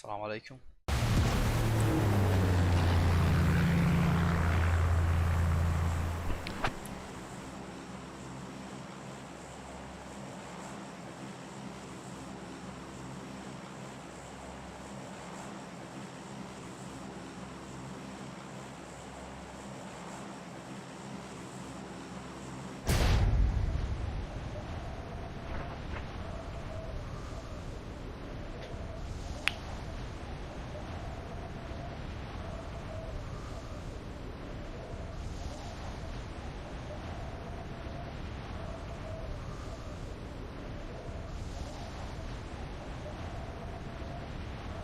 Assalomu alaykum.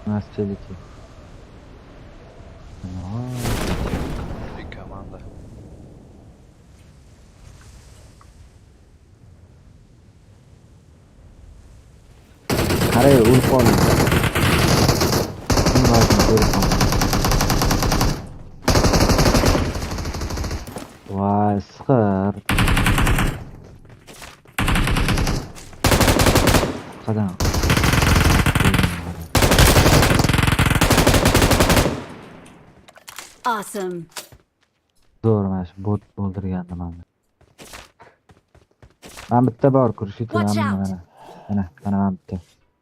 Нас челики. Bir komanda. Qarang, o'lib qoldi. Kim borsin, ko'rib qoldim. Voy, isqir. Qadam. Awesome. Zo'r, mana shu bot bo'ldirgandi mani. Mana bitta bor, kurshit Watch mana out. mana. Mana, mana mana bitta.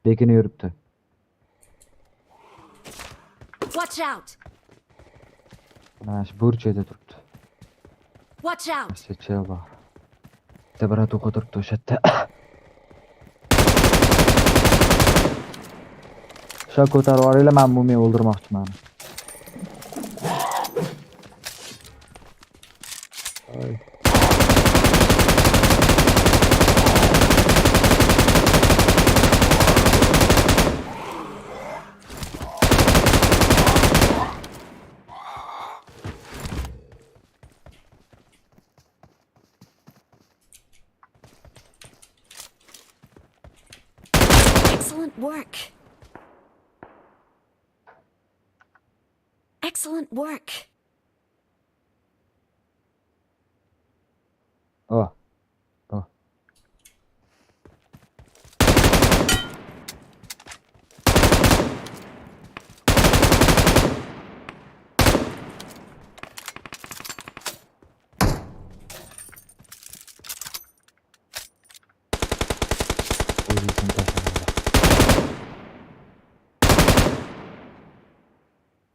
Bekinib yuribdi. Watch out. Mana shu burchakda turibdi. Watch out. Shu chel bor. Bitta brat o'qib turibdi o'sha yerda. O'sha ko'tarib yuboringlar, man bu men o'ldirmoqchiman. Oy. Excellent work. Excellent work. Oh. Oh. O'zingizdan tashlanglar.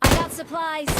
I got supplies.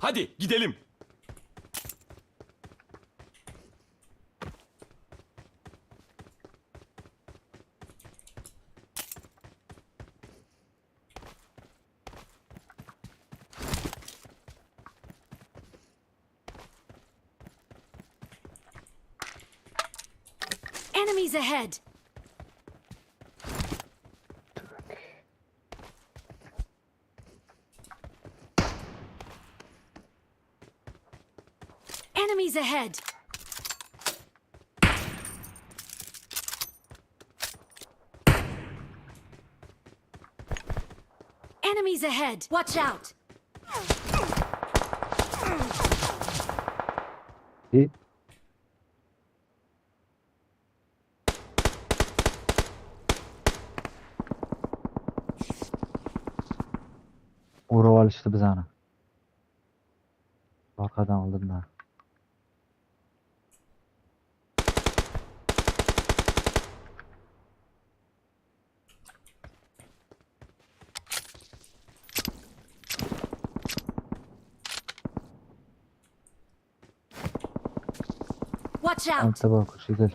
Hadi gidelim. Enemies ahead. Так. Enemies ahead. Enemies ahead. Watch out. И urib olishdi bizani. Orqadan, oldindan. Watch out! Bitta bor, kursiga.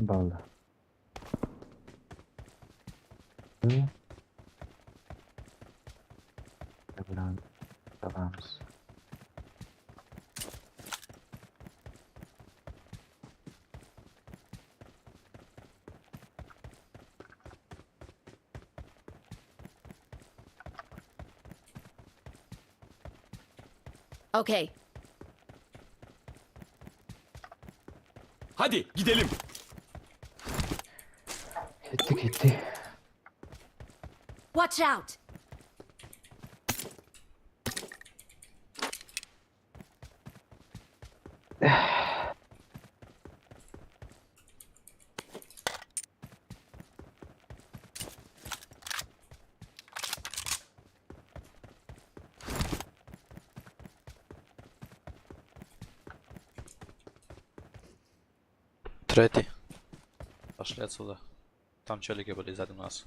Bo'ldi. Bilan topamiz. Okay. Hadi gidelim. Ketdi, ketdi. Watch out! Третий. Пошли отсюда. Там челики были сзади нас.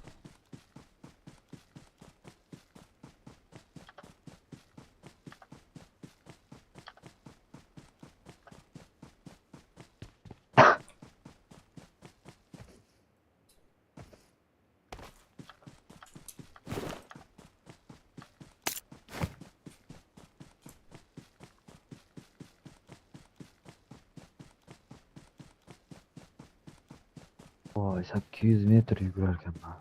Voy, 800 metr yugurar ekanman.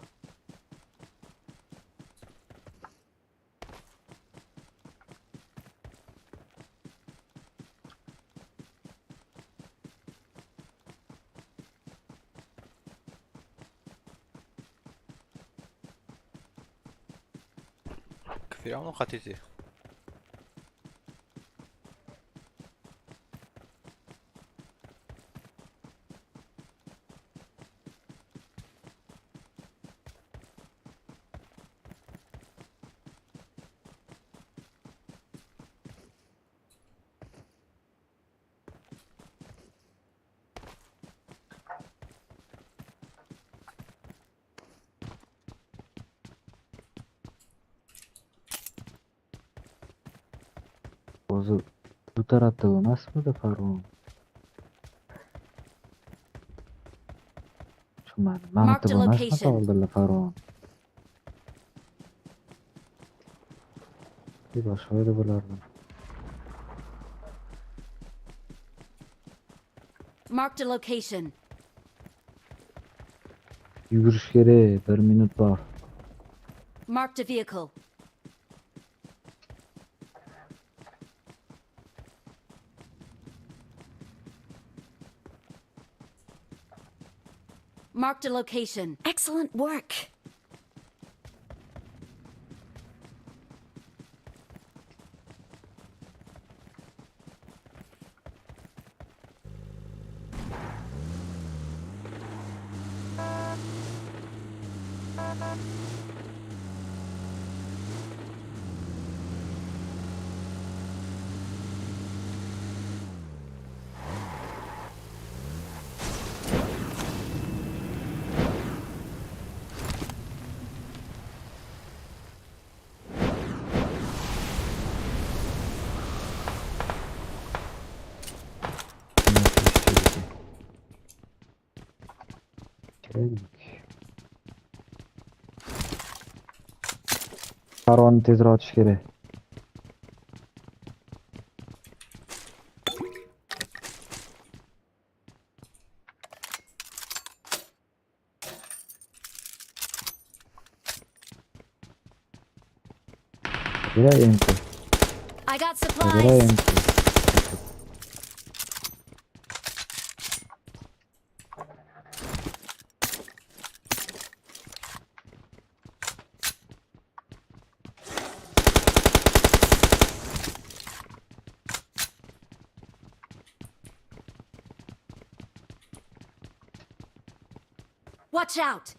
Все равно хотите. O'zi bu tarafda emasmidi parvon? Tushunmadim. Mana Marked bu a emasmidi location. oldinlar parvon? Bir boshqa yerda bo'lardi. Marked a location. Yugurish kerak, 1 minut bor. Marked a vehicle. Marked a location. Excellent work. Kerak. Parvonni tezroq ochish kerak. Kerak MP. I got Kerak supplies. MP. Watch out.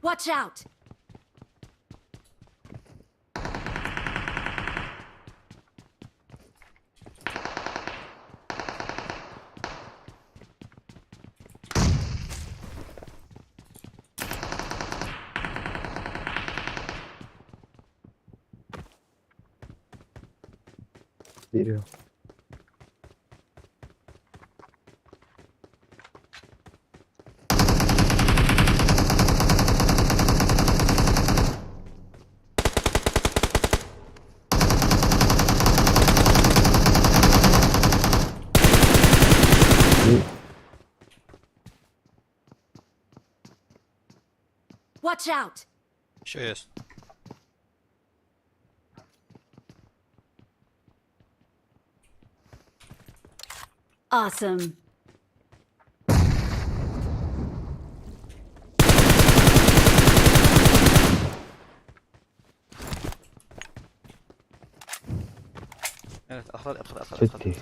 Watch out! Дерево. Watch out! Еще есть. Awesome. Evet, atla atla atla atla. Ketdi.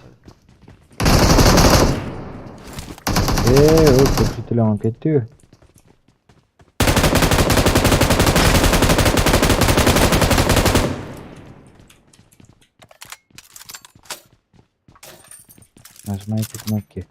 U ko'pchilik ketdi-yu. Нажимайте кнопки.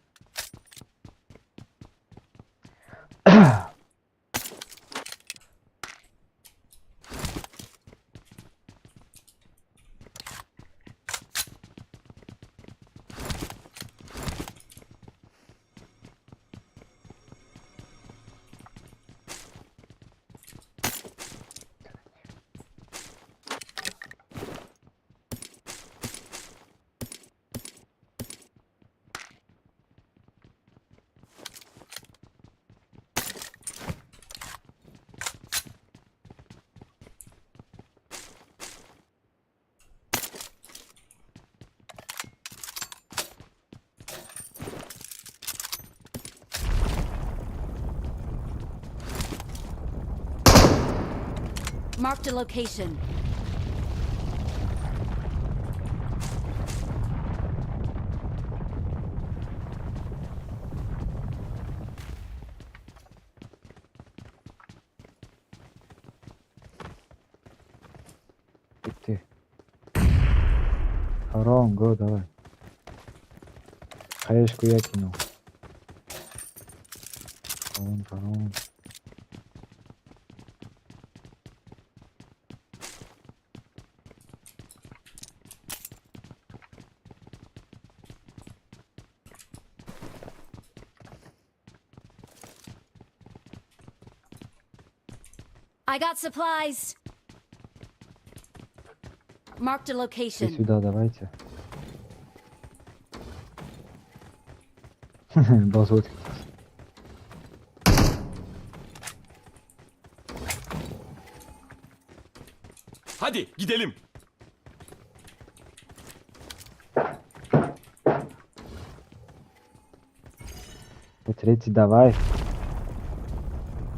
Marked a location. Bitti. Харон, го, давай. Хаешку я кинул. Фарон, фарон. I got supplies. Marked a Все location. сюда давайте. Базот. Hadi gidelim. Третий давай.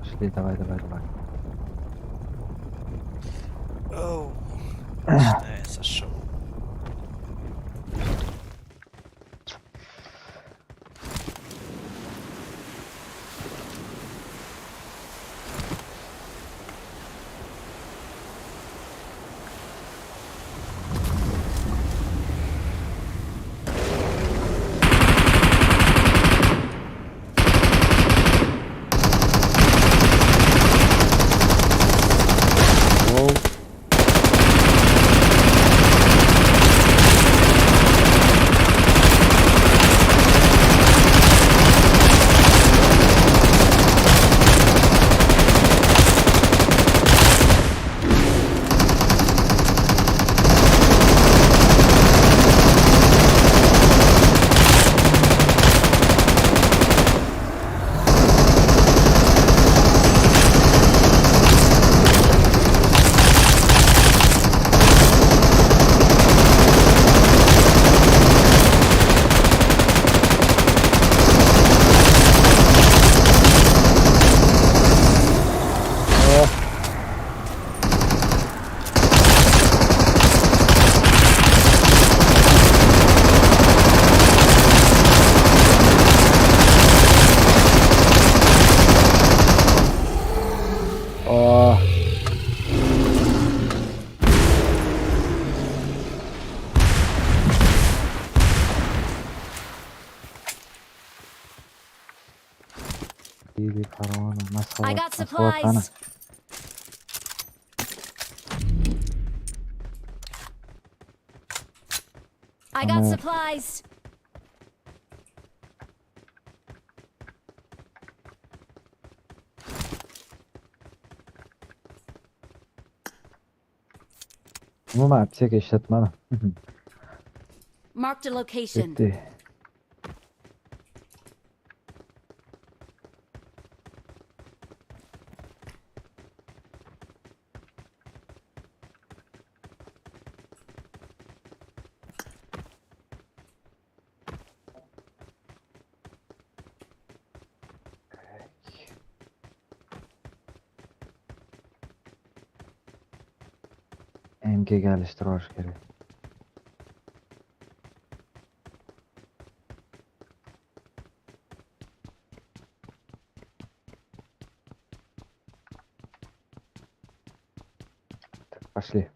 Пошли, давай, давай, давай. Оу. Начинается шоу. Оу. Или корона. I Масхалат, got масхалат qani? supplies. I got Ана. supplies. Umuman apteka ishlatmadim. Marked a location. Ketdi. MG ga alishtirib olish kerak. Так, пошли.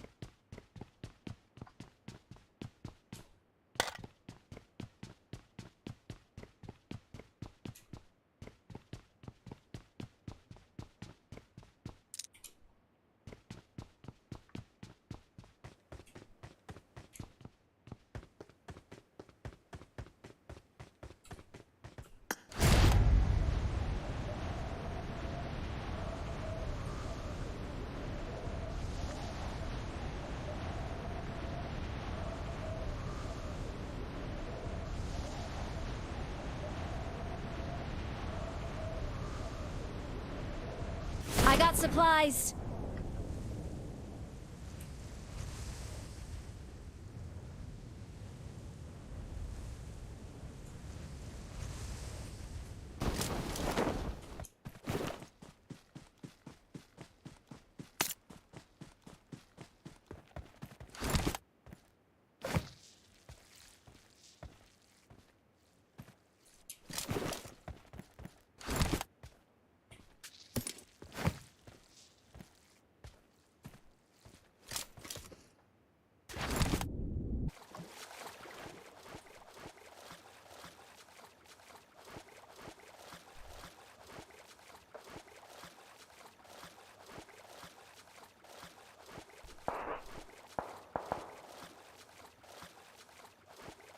I got supplies.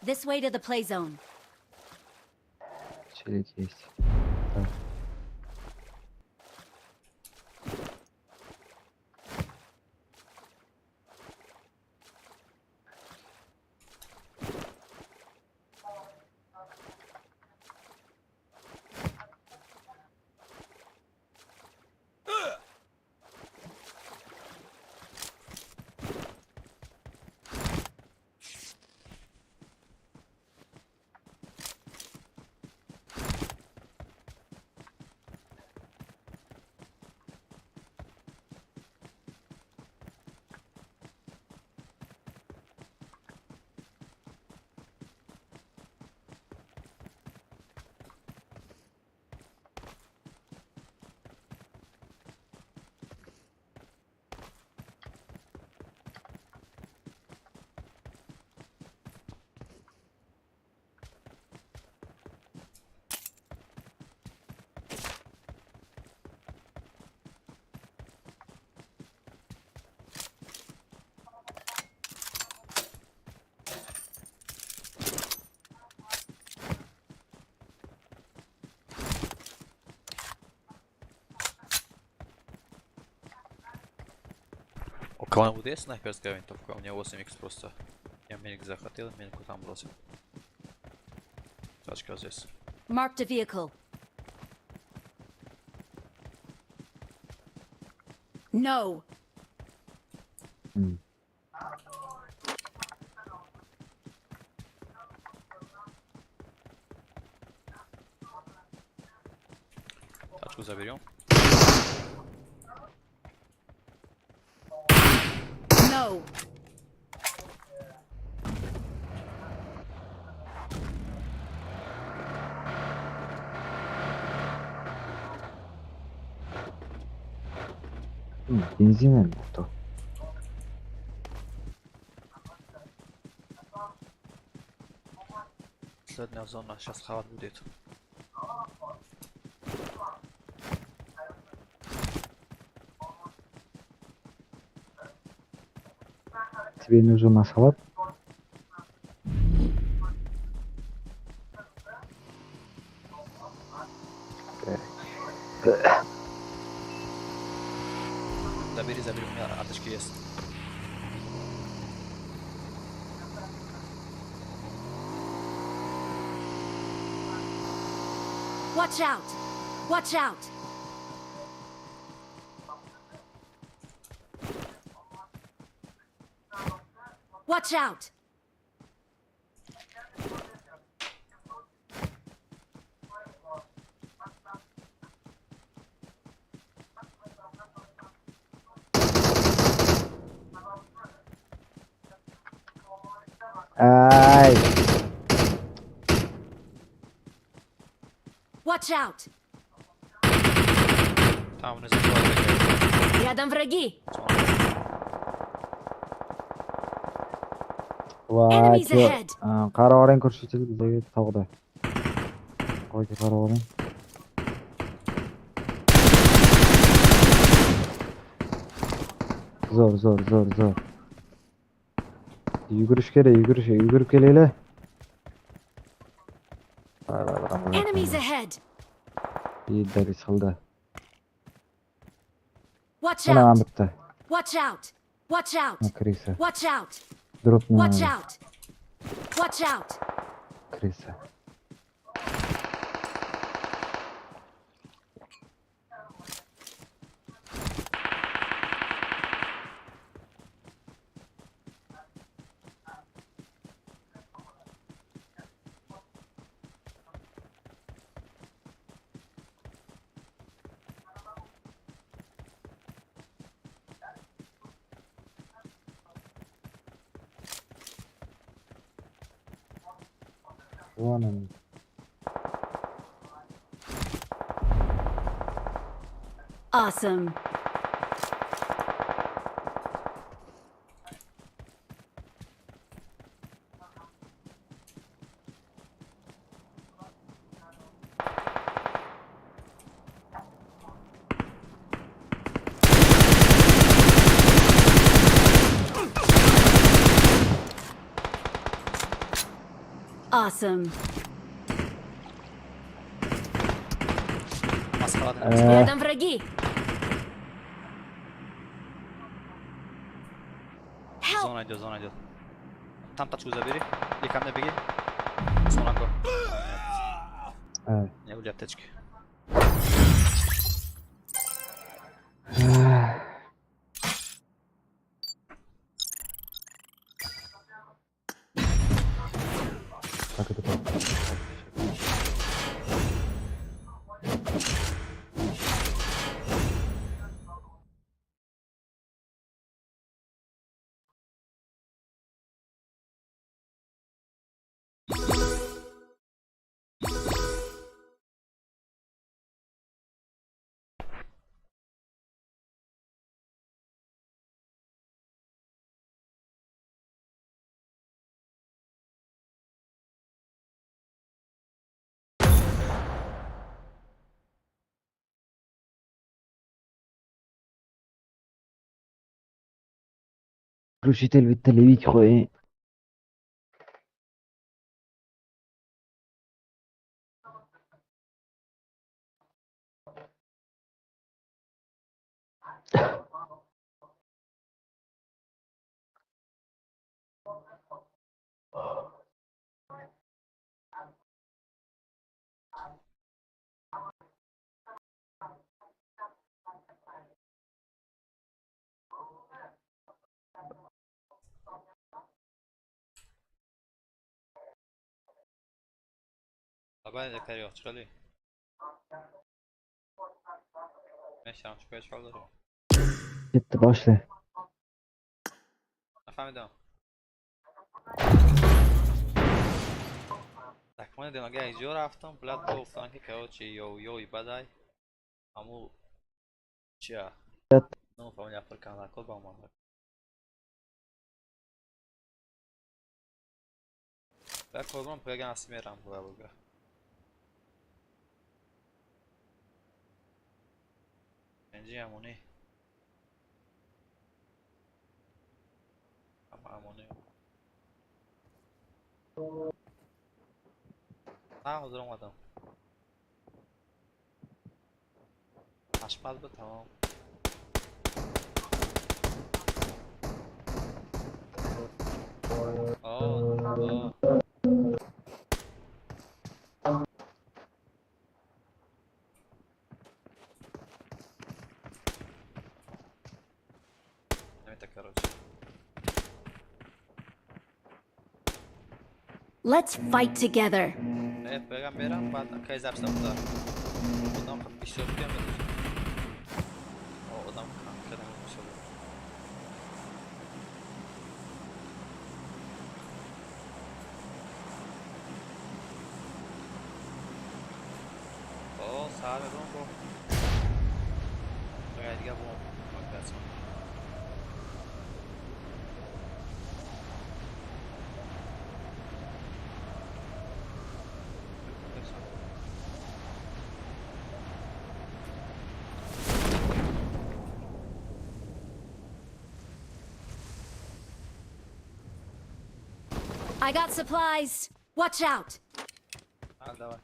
This way to the play zone. Челик есть. Так. У кого-нибудь есть снайперская винтовка? У меня 8х просто. Я мелик захотел, мельку там бросил. Тачка здесь. Marked a vehicle. No. М. Тачку заберем. No. Бензин endi. Последняя зона, сейчас хавать будет. Тебе нужен масхалат? Забери, забери, у меня арточки есть. Watch out! Watch out! Watch out! Ай! Watch out! Там внизу человек. Рядом враги! Voy, Enemies ahead. Qarab oling ko'rishuvchilik bizdagi tog'da. Qo'yga qarab oling. Zo'r, zo'r, zo'r, zo'r. Yugurish kerak, yugurish, yugurib kelinglar. Voy, voy, voy, voy. Enemies ahead! Yeddalik qildi. Watch Mana out! bitta. Watch out! Watch out! Krisa. Watch out! Drop Watch nima? out! Watch out! Krisa. Вон он. Awesome. Awesome. Маскалад. Рядом враги. Help! Зона идет, зона идет. Там тачку забери. И ко мне беги. Зона го. Ай. У меня были аптечки. Так это так. Включитель bitta levik qo'ying. Давай, я чекали. Мешам, чекай, чекали. Ketdi, boshla. Нафаҳмидам. Так, монедем, агар иҷо рафтам, блядь, бо гуфтам ки короче, ё ёи бадай. Аму чия? Ну, фамилия Африкан, код ба ман. Бля, корбон преган асимерам бура буга. Энҷи амуни. Амоне. На, ҳозир омадам. Ашпаз буд, тамом. О, о. Это, короче. Let's fight together. Пегам берам, баъд кай запись намуда. Одам бисёр будем. Одам кадам бисёр буд. О, сар мебурам бо. Дигар дига бо. I got supplies. Watch out. А, давай.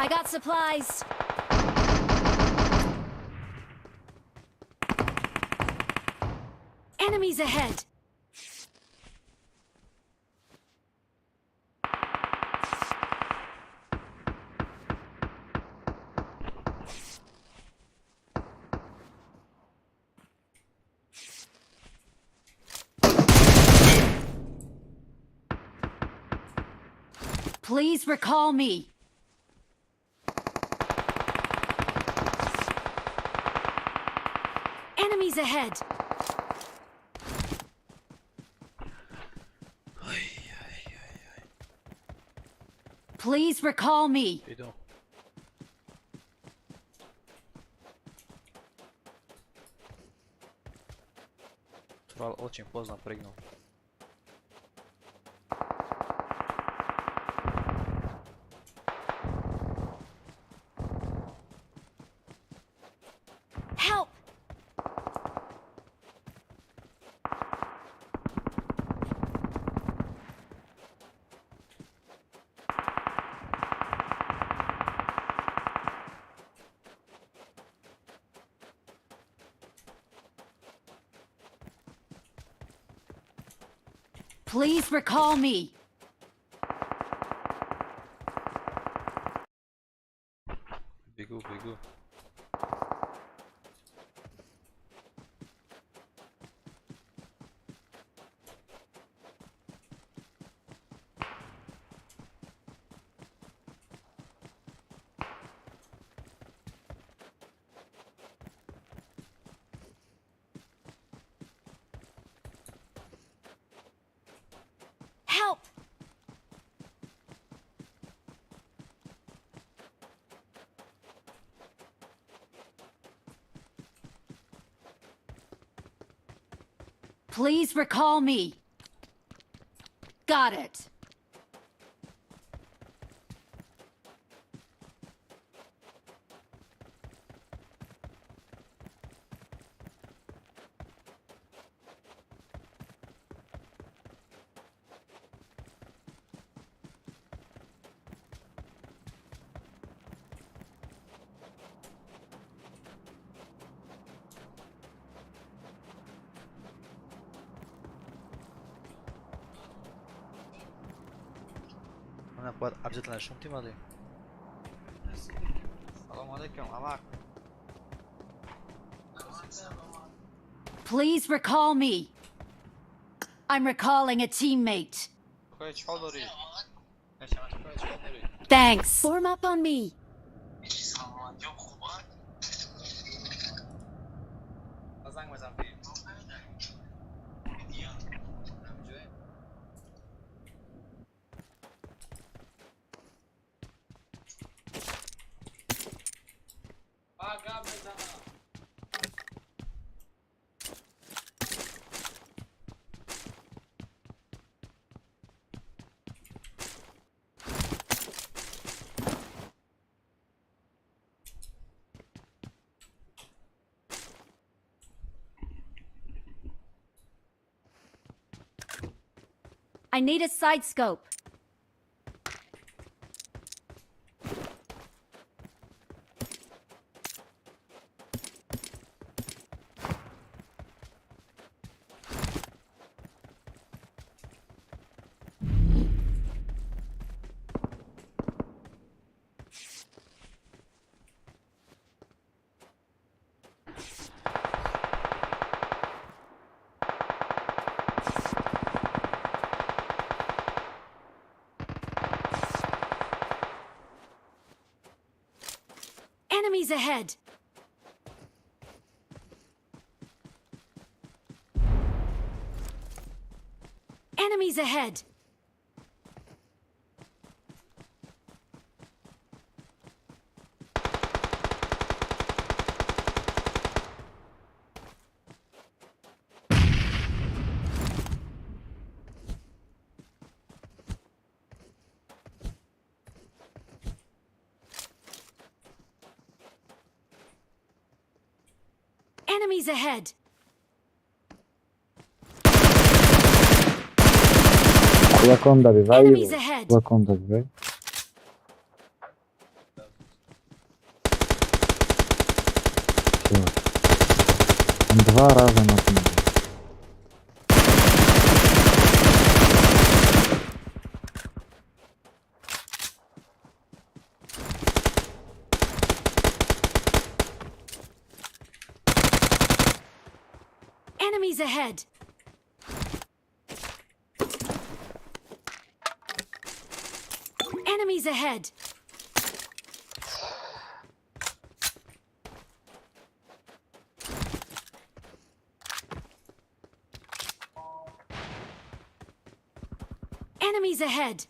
I got supplies. Enemies ahead. Please recall me. Enemies ahead. Please recall me. Иду. Турал очень поздно прыгнул. Help! Please recall me. Бегу, бегу. Help! Please recall me. Got it. Она бояд обязательно шум тимали. Салом алейкум, амак. Please recall me. I'm recalling a teammate. Thanks. Form up on me. I need a side scope. Enemies ahead. Enemies ahead. Enemies ahead. Кулаком добивай Enemies его. Ahead. Кулаком добивай. Всё. Он два раза нокнул. Enemies ahead. Enemies ahead. Enemies ahead.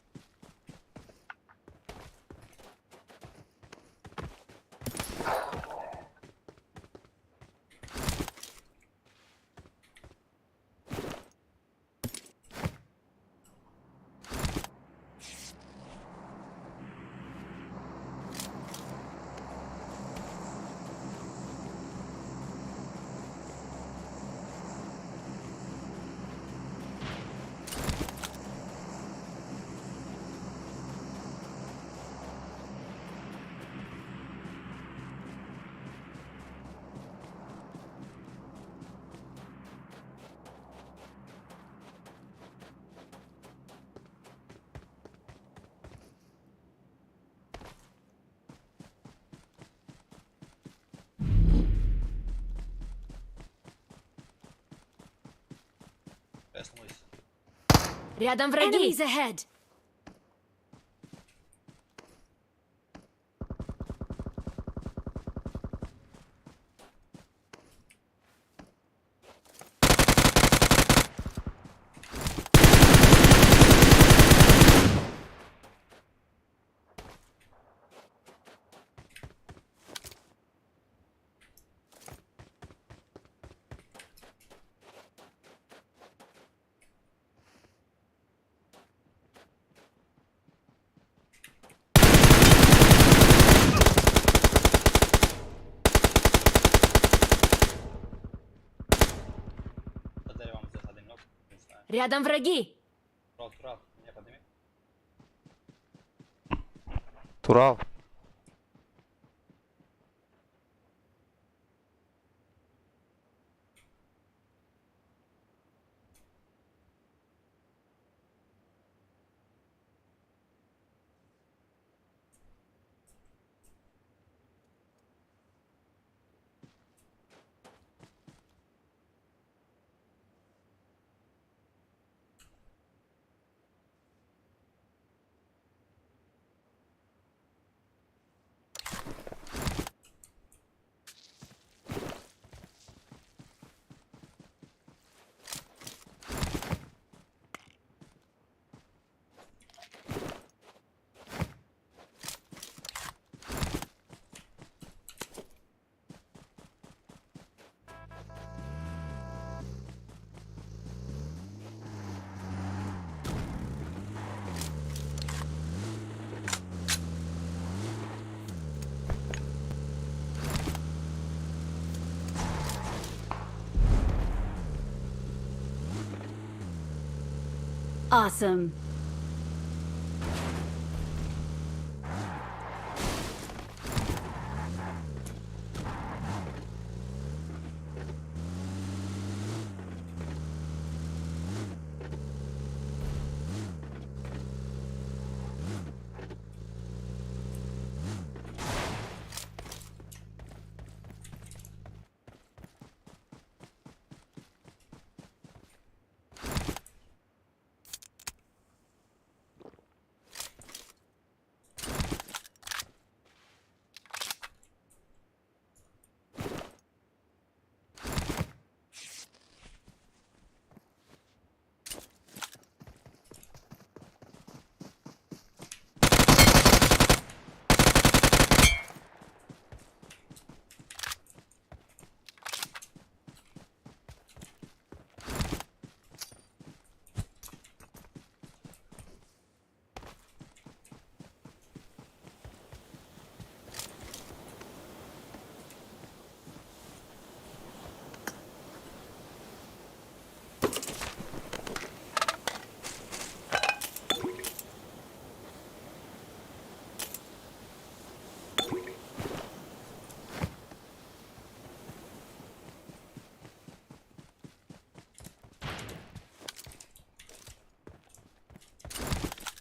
Рядом враги. Enemies ahead. Рядом враги. Турал, меня подними. Турал. Awesome.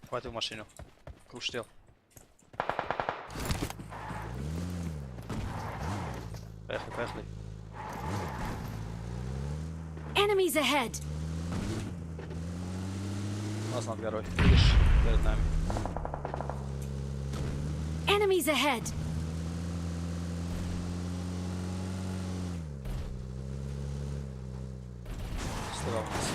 Хватил машину. Кружтел. Поехали, поехали. Enemies ahead. У нас над горой. Видишь, перед нами. Enemies ahead. Слева у нас.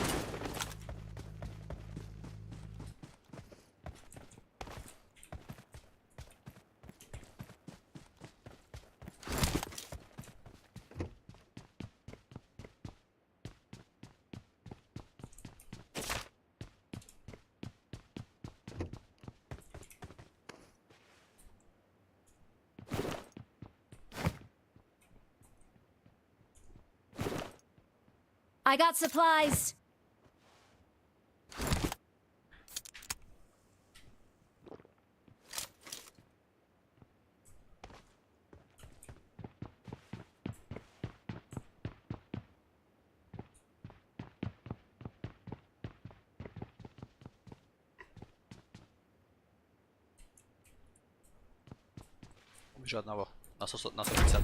I got supplies. Вижу одного. На 100, на 150.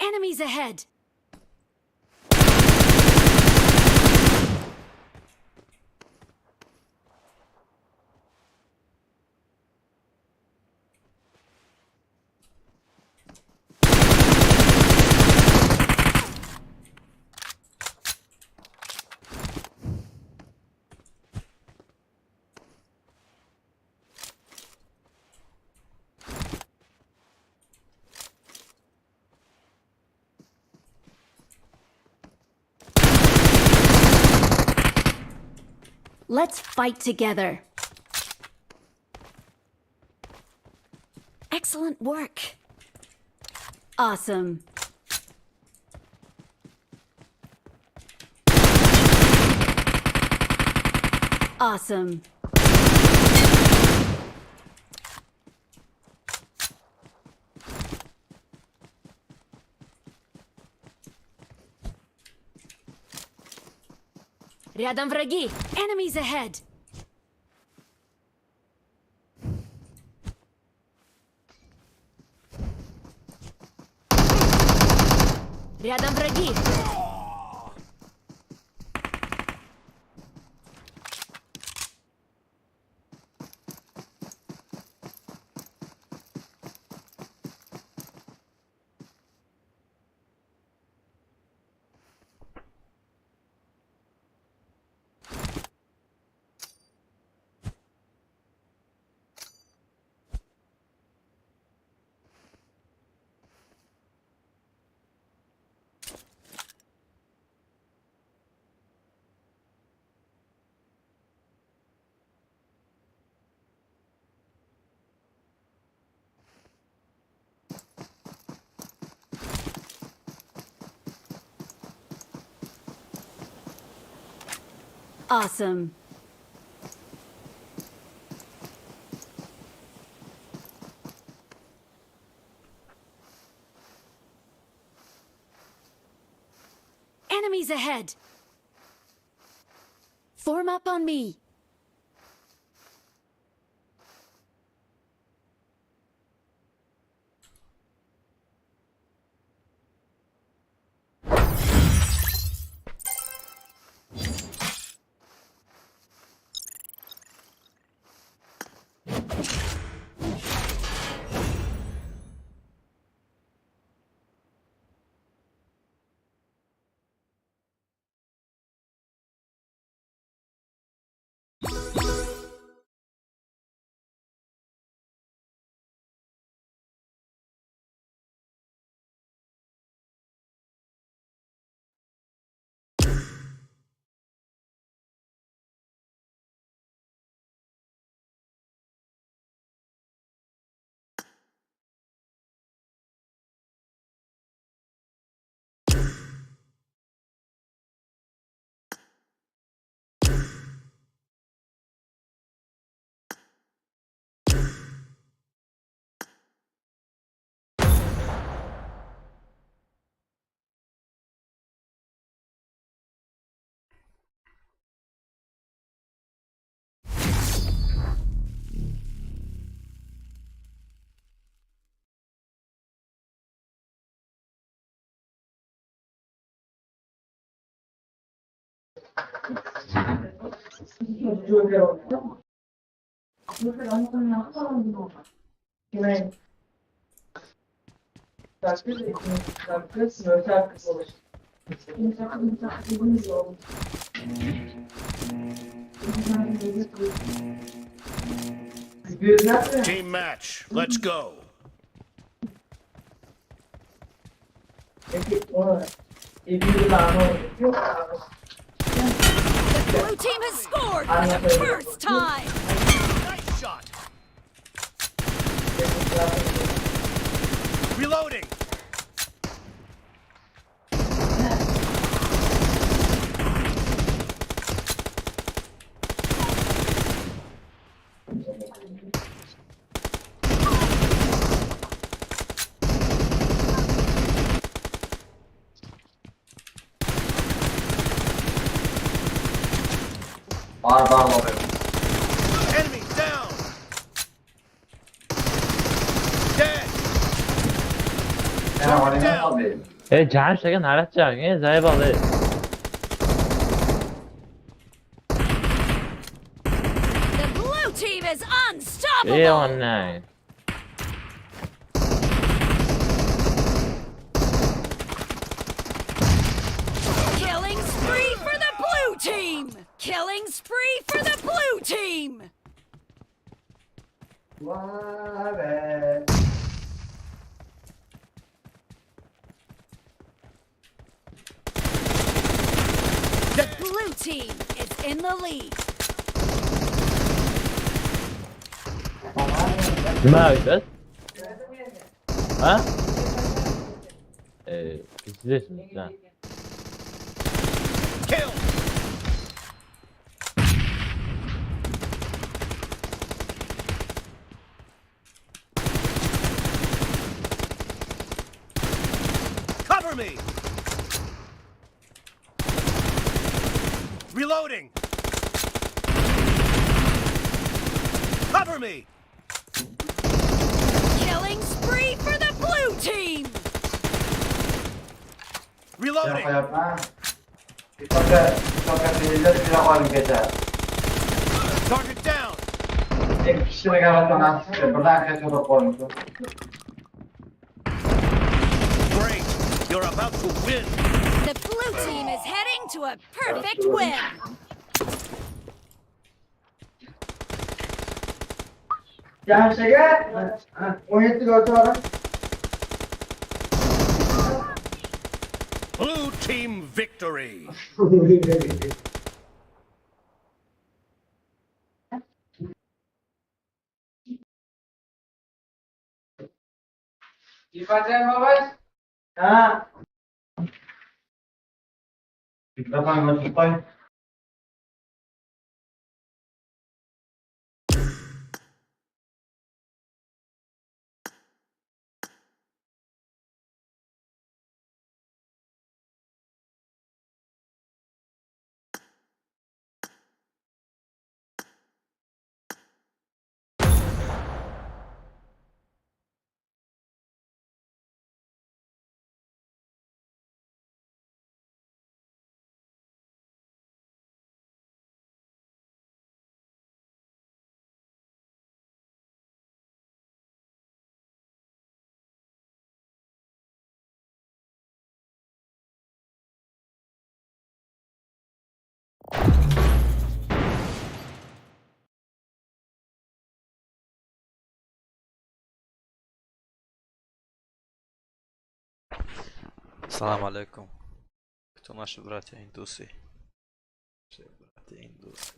Enemies ahead. Let's fight together. Excellent work. Awesome. Awesome. Рядом враги. Enemies ahead. Рядом враги. Awesome. Enemies ahead. Form up on me. Team match. Let's go. The blue team has scored for the first time. Nice shot. Reloading. Enemy down. Dead. Target down. এ যার সেখানে হারাচ্ছে আগে যাই বলে। The blue team is A unstoppable. অন্যায়। Killing spree for the blue team. Killing spree for the blue team. The blue team is in the lead. Nima aytasiz? Ha? Пиздец, да. Kill. Cover me. Reloading. Cover me. Killing spree for the blue team. Reloading. Target down. Great. You're about to win. The blue team is heading to a perfect win. Blue team victory. Салам алейкум. Кто наши братья индусы? Наши братья индусы.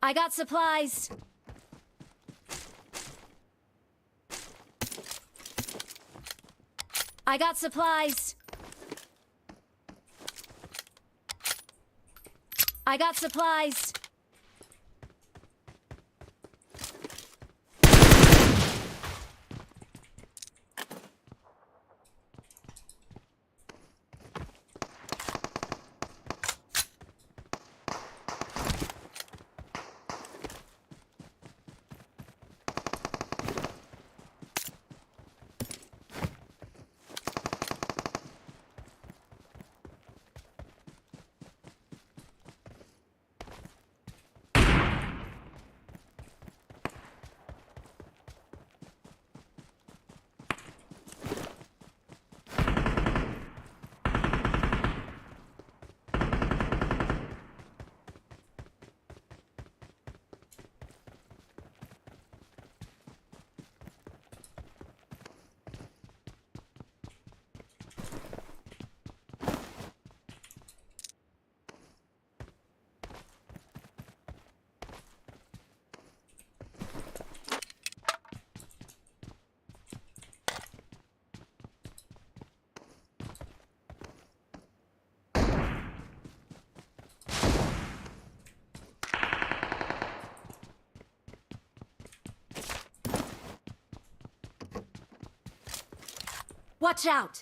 I got supplies. I got supplies. I got supplies. Watch out!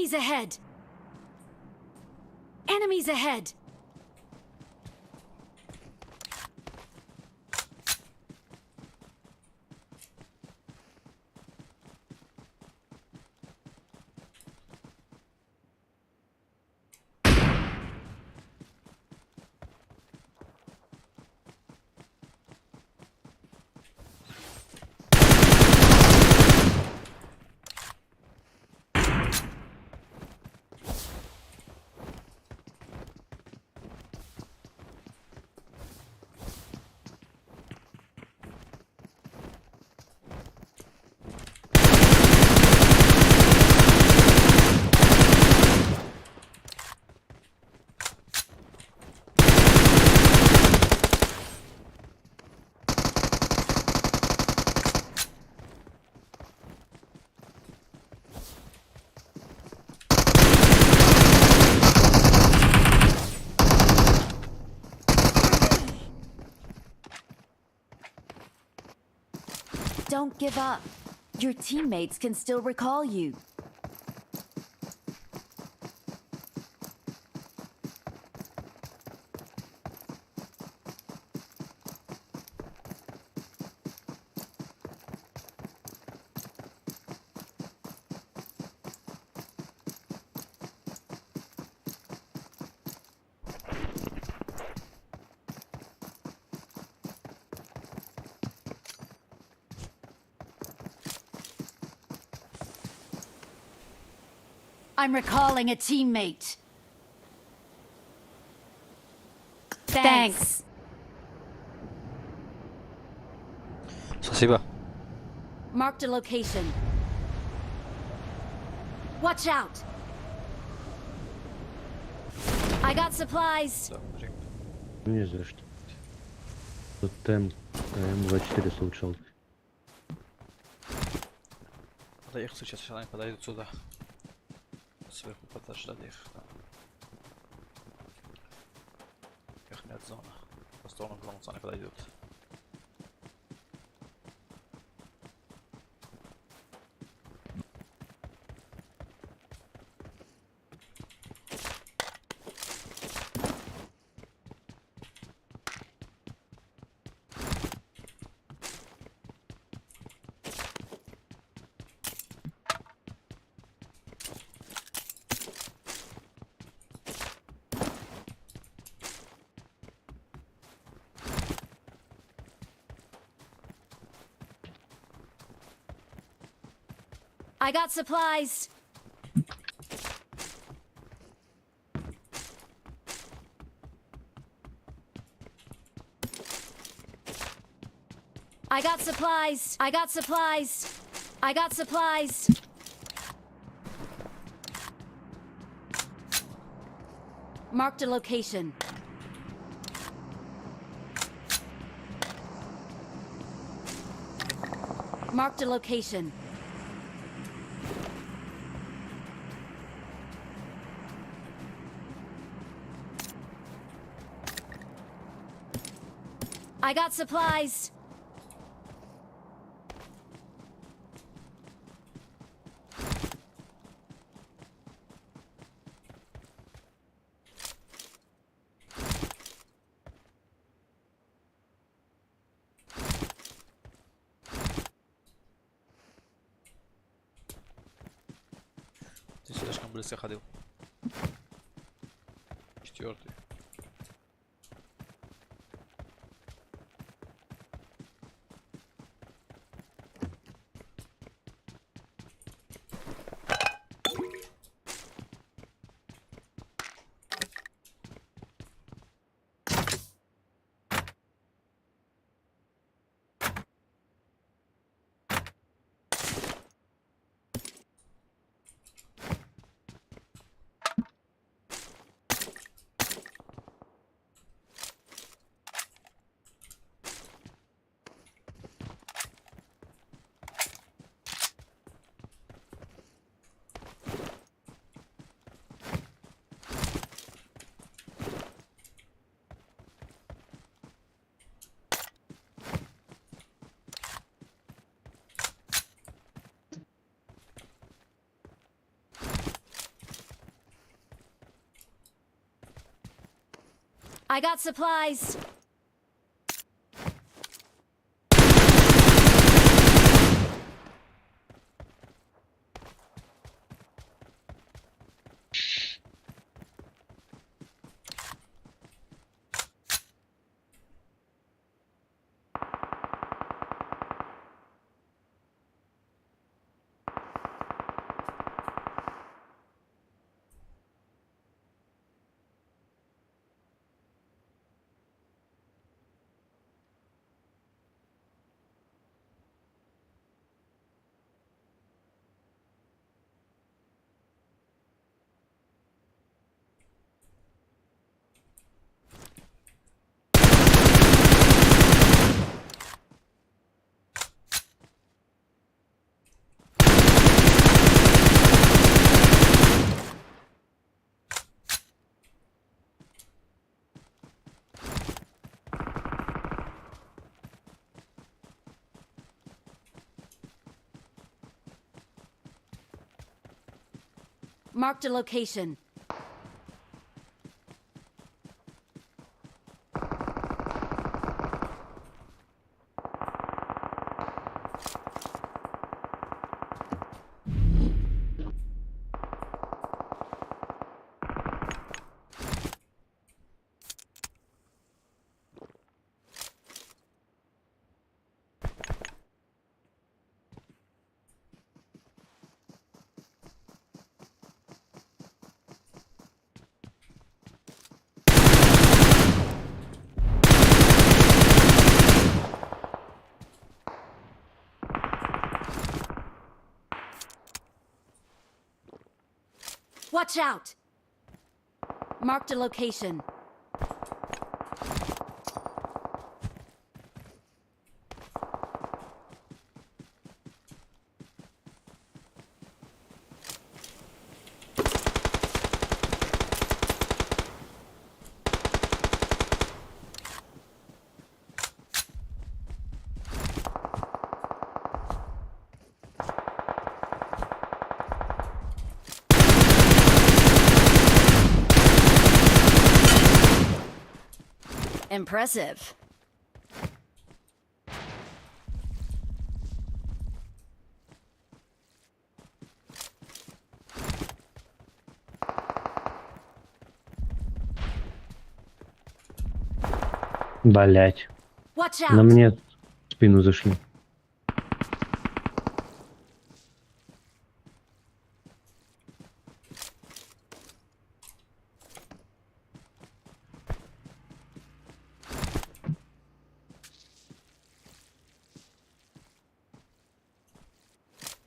Enemies ahead! Enemies ahead! Don't give up. Your teammates can still recall you. I'm recalling a teammate. Thanks. Спасибо. Marked a location. Watch out! I got supplies. Да, мужик. Не за что. Тут М24 с улучшалкой. Надо их сейчас, сейчас они подойдут сюда. Сверху подождать их. Да. Верхняя зона. По сторону главного они подойдут. I got supplies. I got supplies. I got supplies. I got supplies. Marked a location. Marked a location. I got supplies. Ты слишком близко ходил. Четвертый. I got supplies. Marked a location. Watch out! Marked a location. Impressive. Блять. Watch На out! мне в спину зашли.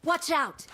Watch out!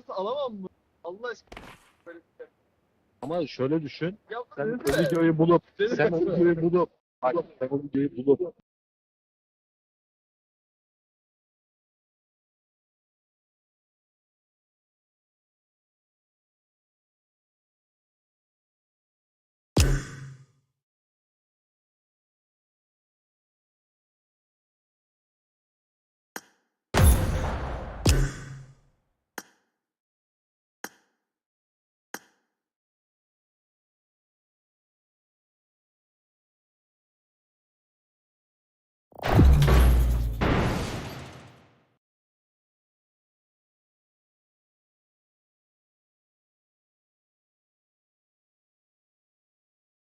Alamam mı? Allah aşkına. Ama şöyle düşün. Sen o videoyu bulup, sen o videoyu bulup, bak sen o videoyu bulup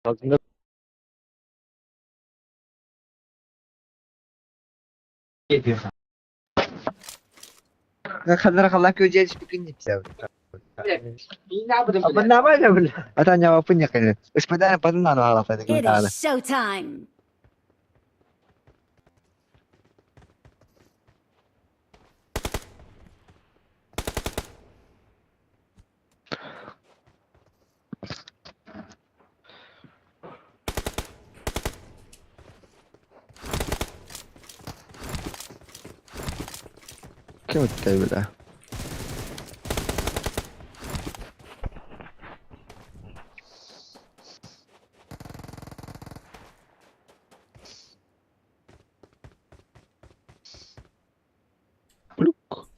Tazminat It is showtime. Kim ötdi бля? Плюк.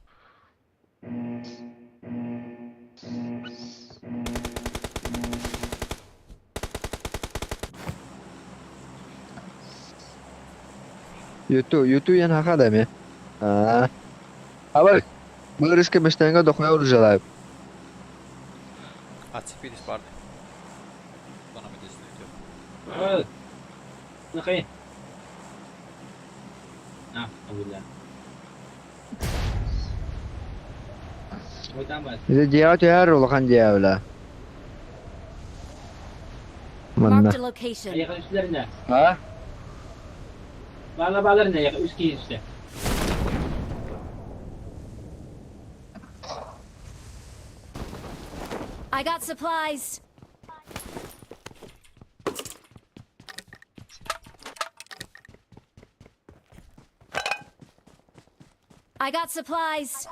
Юту, юту yana haqadami? Ha. Авар, Бырышка мештенга дохуя уржалаев. Отцепились, парни. Кто нам это идет? Нахай. А, бля. Дьявол я рулхан дьявола. Манна. Marked a location. Ha? Bala balar ne ya? Üç kişi işte. I got supplies. I got supplies.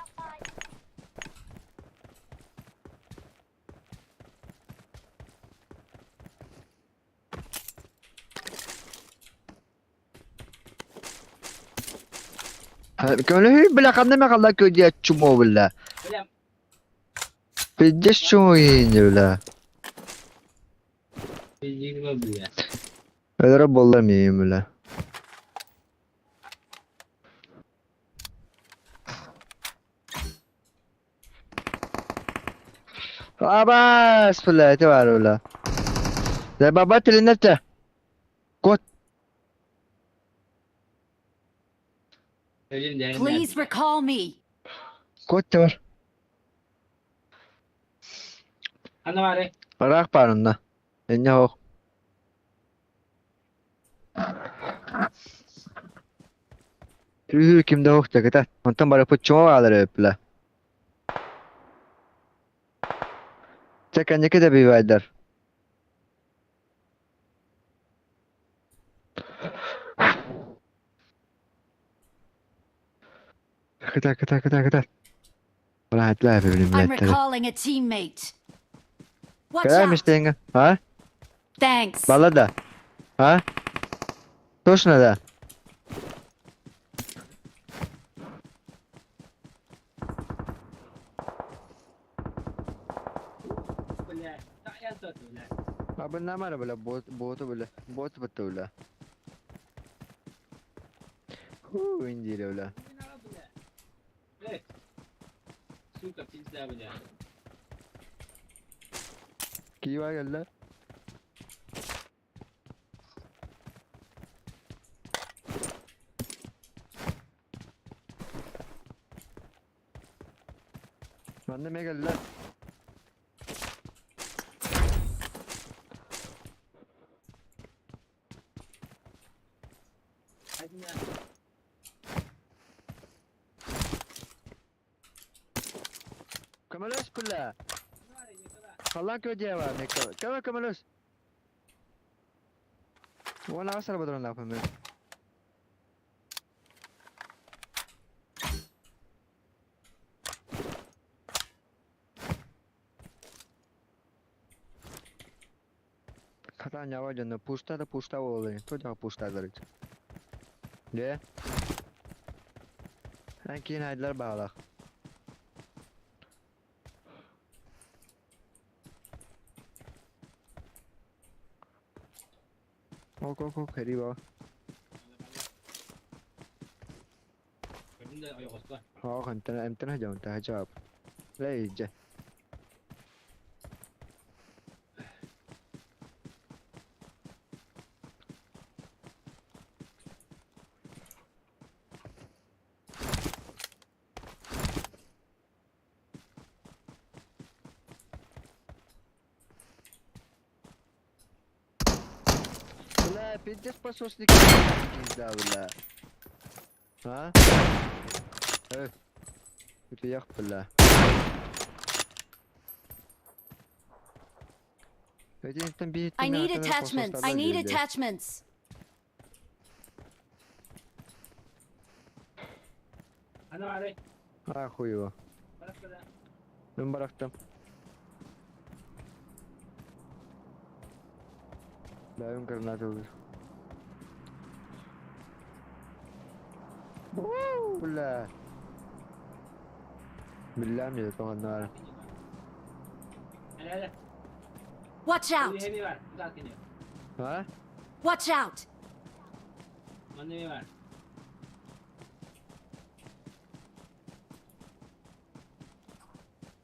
Бля, qanday qillar ko'rdi chumo бля. Пиздец чумо endi бля. Öldürüp bo'lmayman бля. Abas бля, e'tibor бля. Baba tilini Кот. Please recall me. Кот var. Bırak parında. Ne yok. Tüh kimde yok da kadar. Ondan bari put çoğa alır öple. Çeken ne kadar bir vardır. Kadar kadar kadar kadar. Rahat la benim I'm milletleri. recalling a teammate. Watch Kadar out. mı Ha? Thanks. Balada. Ha? Точно да. Abi ne var böyle bot botu böyle bot bitti öyle. Hu indir öyle. Ki var geldi. Ben de mi geldi lan? Kamalış kulla. Allah kötüye var. Kemal kamalış. Wala asal badron la fami. Хата нява жана пушта да пушта болду. То жага пушта дарыч. De. Keyin haydilar bag'laq. Ok ok ok heri baba. Ha emtana emtana jaunt hajab. Lej. Бля, пиздец пососники. Пизда, бля. А? Эх, бля. I need attachments. I need attachments. А, хуево. Ben bıraktım. Benim granat olur. Бля. Bilmem ne tamam. Watch out. Ha? Watch out.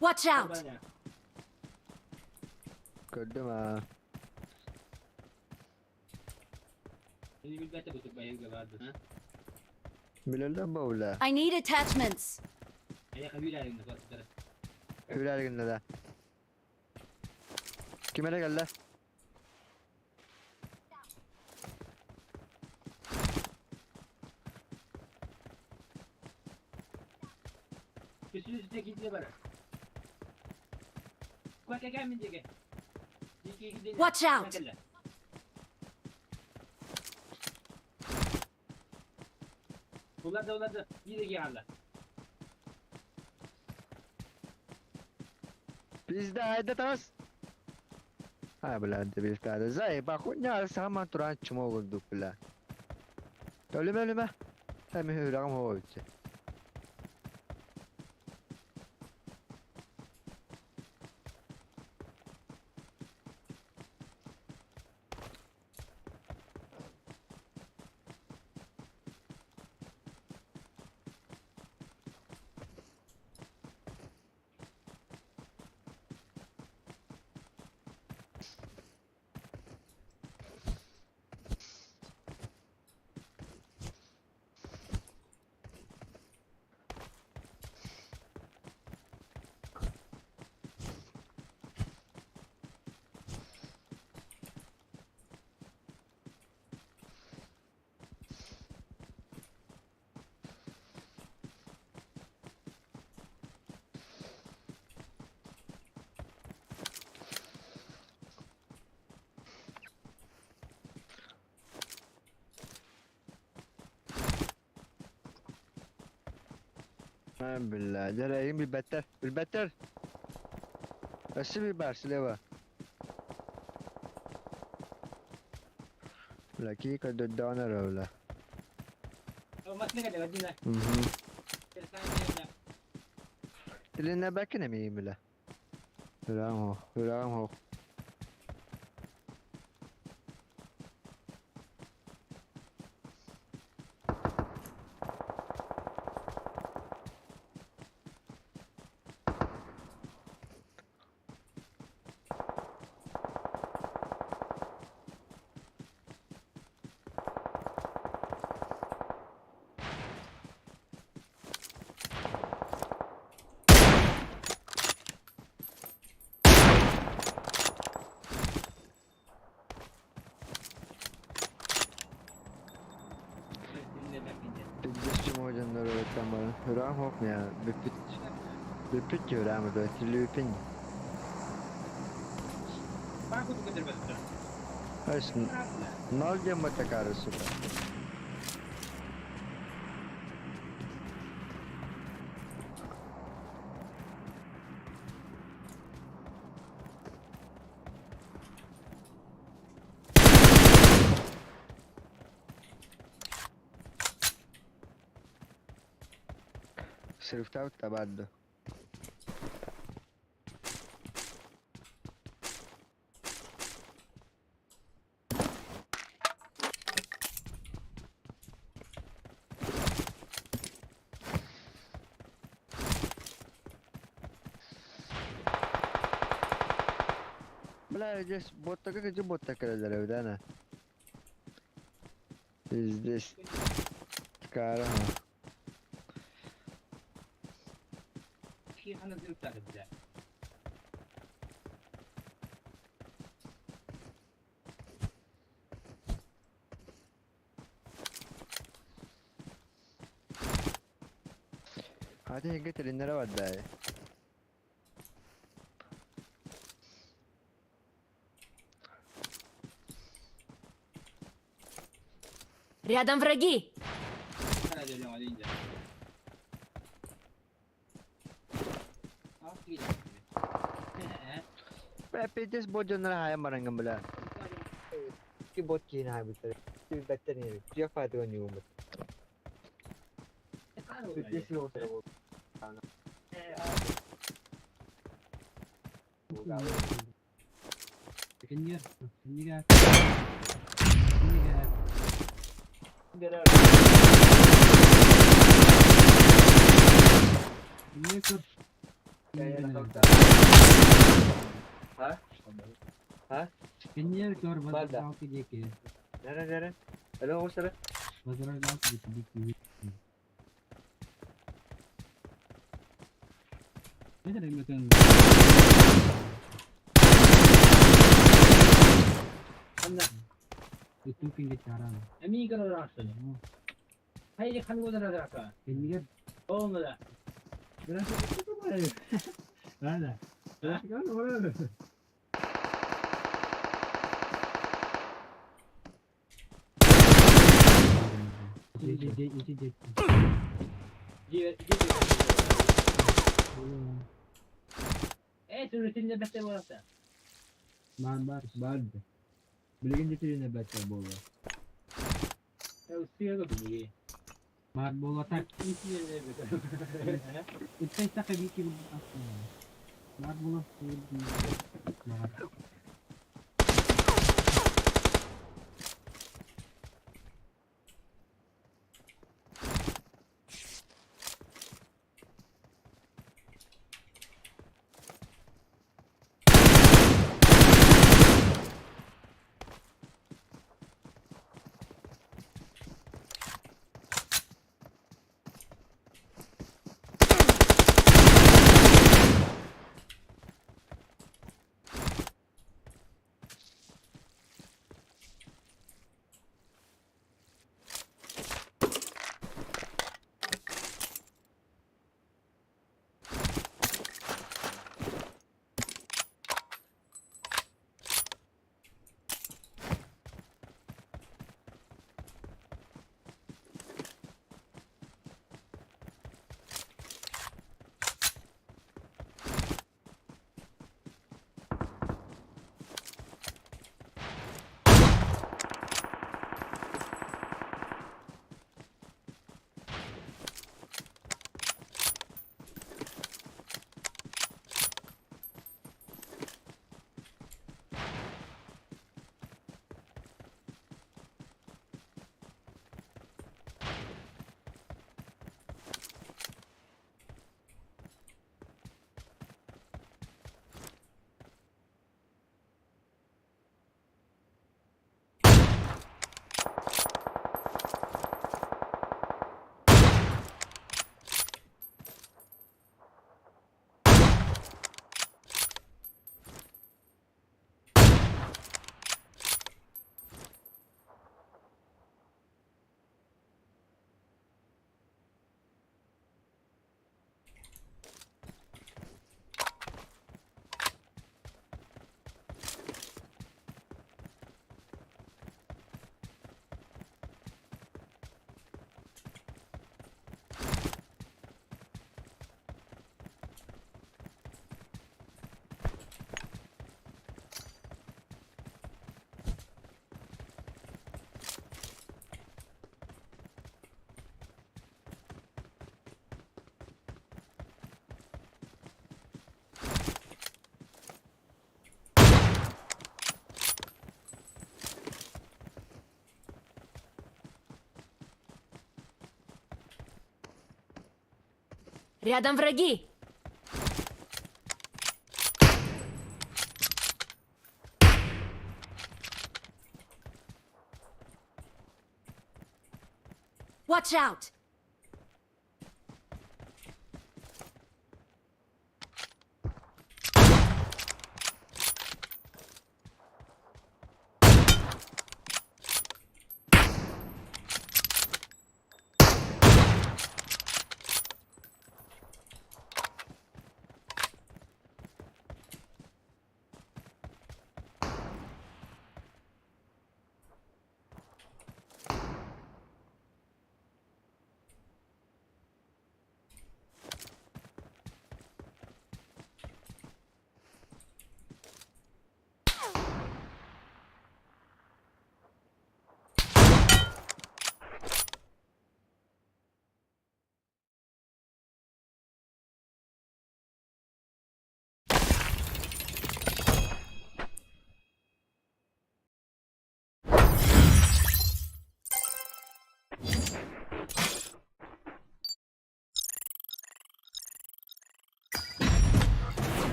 Watch out. Gördüm ha. I need attachments. Kime geldi? Watch out! Bizde hayda tas. Ha бля, дебилка. Заеба хуйня, сама туран чмо bulduk бля. Ölüme ölüme. Hem hürağım hoydu. Billah, جرايم بالبتر بالبتر بس ببارسلوا ولا كي قد دونر ولا تلنا باكنا ميم لا هو هو Срифтав табадду. Бля, здесь вот так, где бот такая да, на? Здесь. Кара. Hadi git elinlere var be. Рядом враги! Бля, пиздец бот дьоннора хайан бараҥҥын бля. Икки бот киһини хаайбыттар. Билбэттэр ини. Туйах файтыган ньугуммут. Пиздец уолаттара Nere nere? Hello olsara. Рядом враги! Watch out!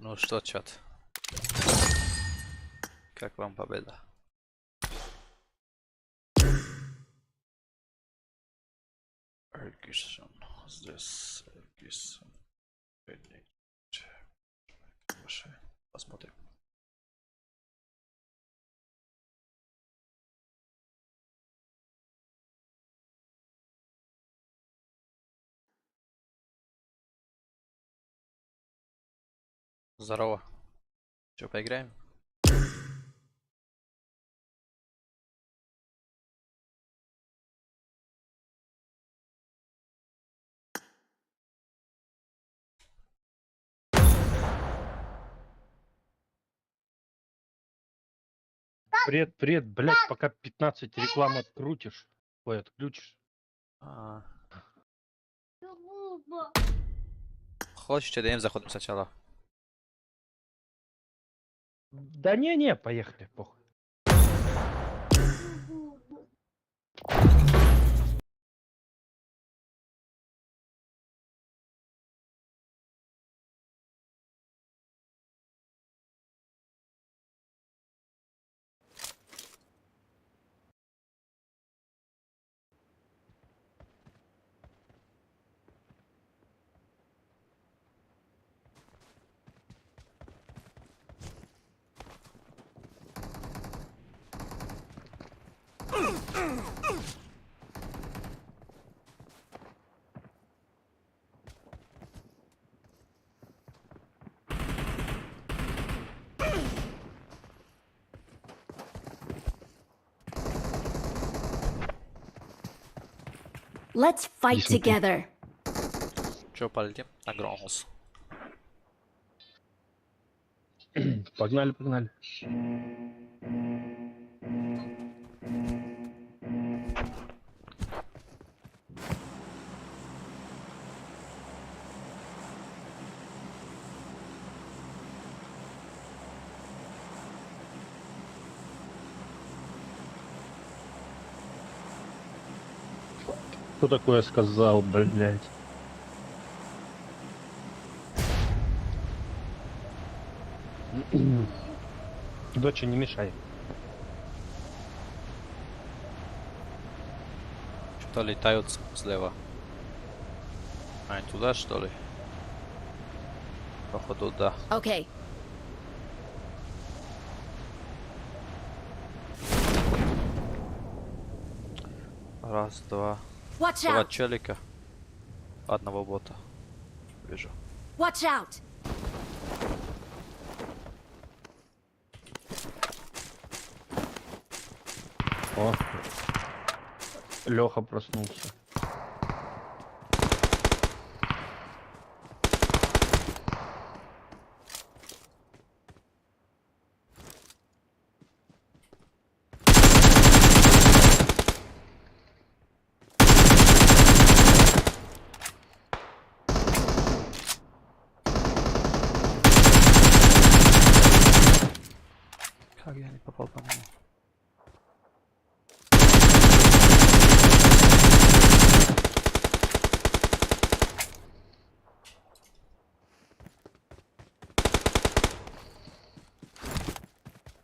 Ну что, чат? Как вам победа? Эргисон. Здесь Эргисон. Посмотрим. Здорово. Че, поиграем? Привет, привет, блять, пока 15 реклам открутишь. Ой, отключишь. А. Хочешь, ЧДМ заходим сначала? Да не-не, поехали, похуй. Let's fight Иди смотри. Together. Че, полетим? На Гронус. Погнали, погнали. Кто такое сказал, блять? Доча, не мешай. Что-то летают слева. А, не туда, что ли? Походу, да. Okay. Раз, два. Watch Два out! челика. Одного бота. Вижу. Watch out! О, Леха проснулся. Как я не попал по нему?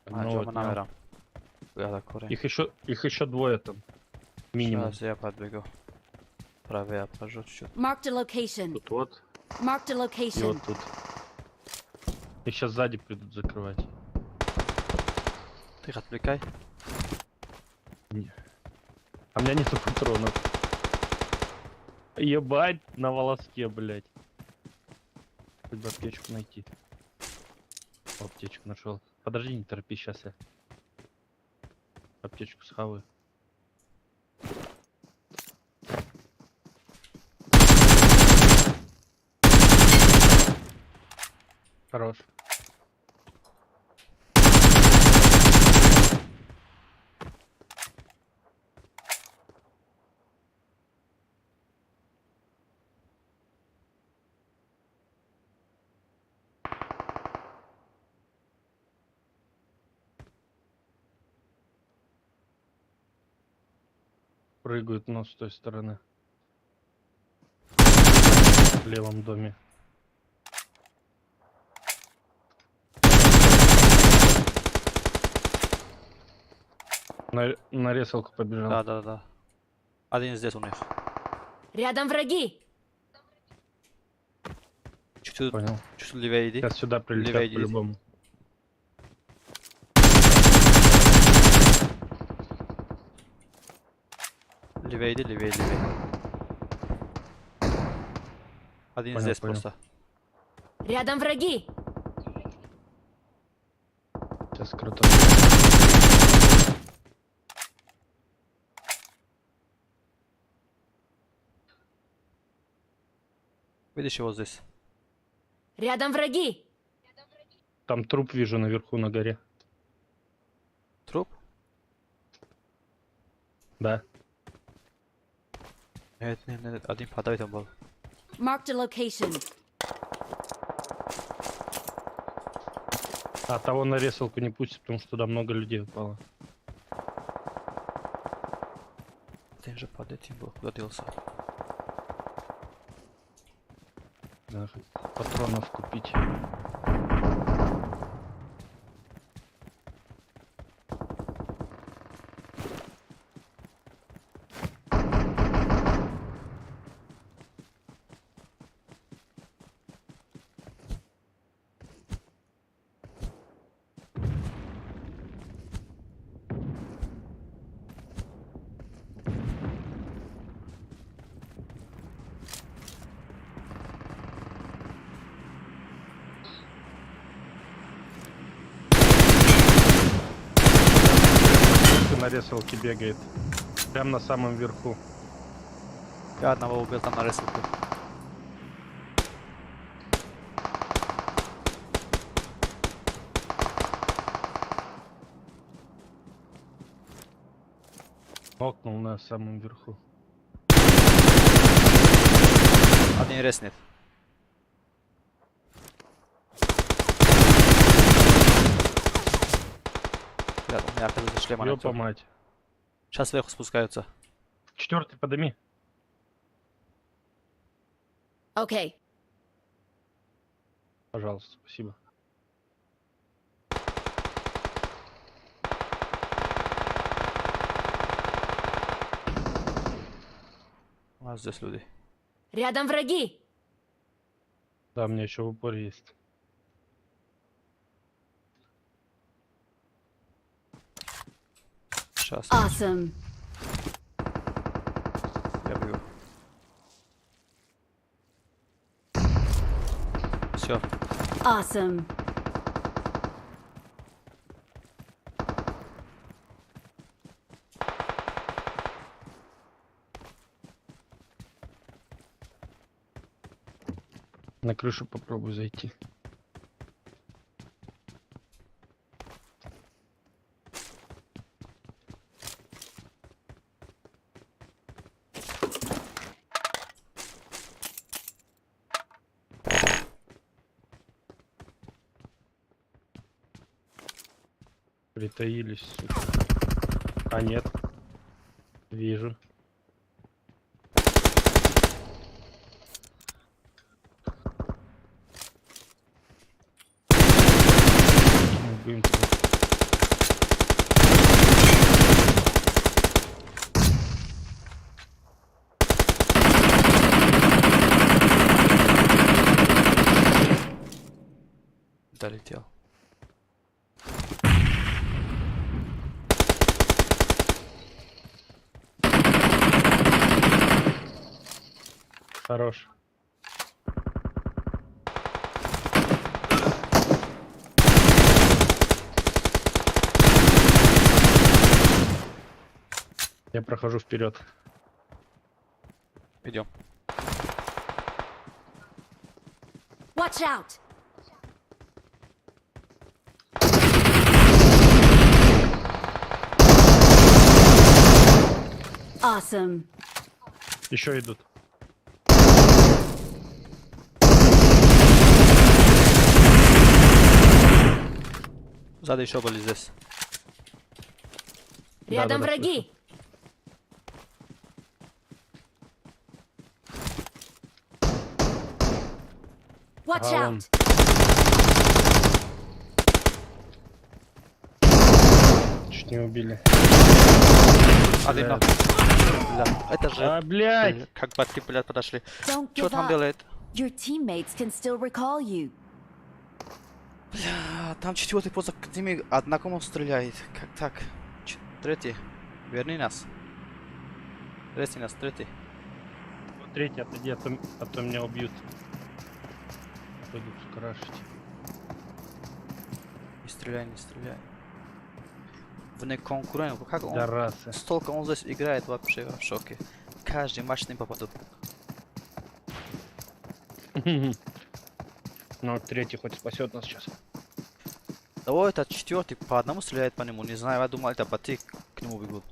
А, Одного Джома отнял. номером. Я так. Их еще двое там. Минимум. Сейчас я подбегу. Правее обхожу чуть-чуть. Marked a location. Тут вот Marked a и location. вот тут. Их сейчас сзади придут закрывать. Ты их отвлекай. А у меня нету патронов. Ебать, на волоске, блядь. Хоть бы аптечку найти. О, аптечку нашел. Подожди, не торопи, сейчас я аптечку схаваю. Хорош. Прыгают, но с той стороны. В левом доме. На ресалку побежал. Да. Один здесь у них. Рядом враги! Чуть-чуть, Понял. чуть левее иди. Сейчас сюда прилетят Левее иди. по-любому. Левее иди, левее, левее. Один Понял, здесь понял. просто. Рядом враги! Сейчас круто. Видишь его здесь? Рядом враги! Там труп вижу наверху на горе. Труп? Да. Нет, нет, нет, один под этим был. Marked a location. А того на ресалку не пустят, потому что туда много людей упало. Один же под этим был. Куда делся? Надо хоть патронов купить. На ресалке бегает. Прям на самом верху. Я одного убил там на ресалке. Нокнул на самом верху. Один реснет. Ребят, у меня оказывается шлема Ёпа нету. мать. Сейчас сверху спускаются. Четвертый подыми. Okay. Пожалуйста, спасибо. У нас здесь люди. Рядом враги! Да, у меня еще в упоре есть. Сейчас. Awesome. Я бегу. Все. Awesome. На крышу попробую зайти. Притаились, сука. А нет. Вижу. Мы будем туда. Долетел. Хорош. Я прохожу вперед. Идем. Watch out! Awesome. Еще идут. Сзади еще были здесь. Рядом Да-да-да, враги! Watch Ага, вон. out! Чуть не убили. Один Блядь. нах. Бля, это же... А, блядь! Бля, как батки, блядь, подошли. Don't Что give там up. делает? Your teammates can still recall you. Бля, там четвертый поза к ними однакому стреляет. Как так? Третий. Верни нас. Третий нас, третий. Вот третий, отойди, а то меня убьют. Пойдут крашить. Не стреляй, не стреляй. Вне конкурент. Как он? Пидорасы. Столько он здесь играет вообще, я в шоке. Каждый матч не попадут. Ну, третий хоть спасет нас сейчас. Да вот этот четвертый по одному стреляет по нему. Не знаю, я думал, это боты к нему бегут.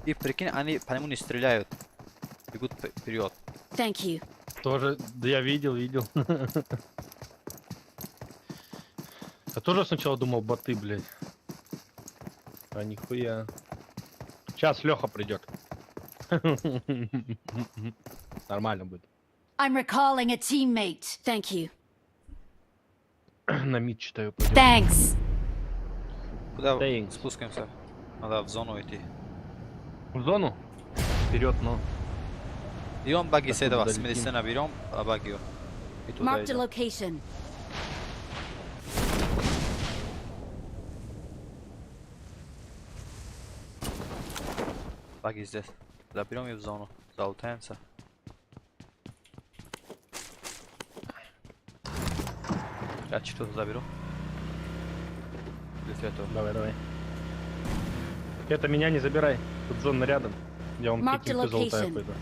И прикинь, они по нему не стреляют. Бегут вперед. Thank you. Тоже, да я видел, видел. Я тоже сначала думал боты, блядь. А нихуя. Сейчас Леха придет. Нормально будет. I'm recalling a teammate. Thank you. На мид читаю. Пойдем. Thanks. Куда Thanks. спускаемся? Надо в зону идти. В зону? Вперед, но. Идем баги с Так, этого, с долетим. медицина берем, а баги. И туда Marked a идем. location. Баги здесь. Заберем и в зону. Залутаемся. Я четвертый заберу. Или третьего. Давай, давай. Это меня не забирай. Тут зона рядом. Я вам Marked a какие-то золотая location. пойду.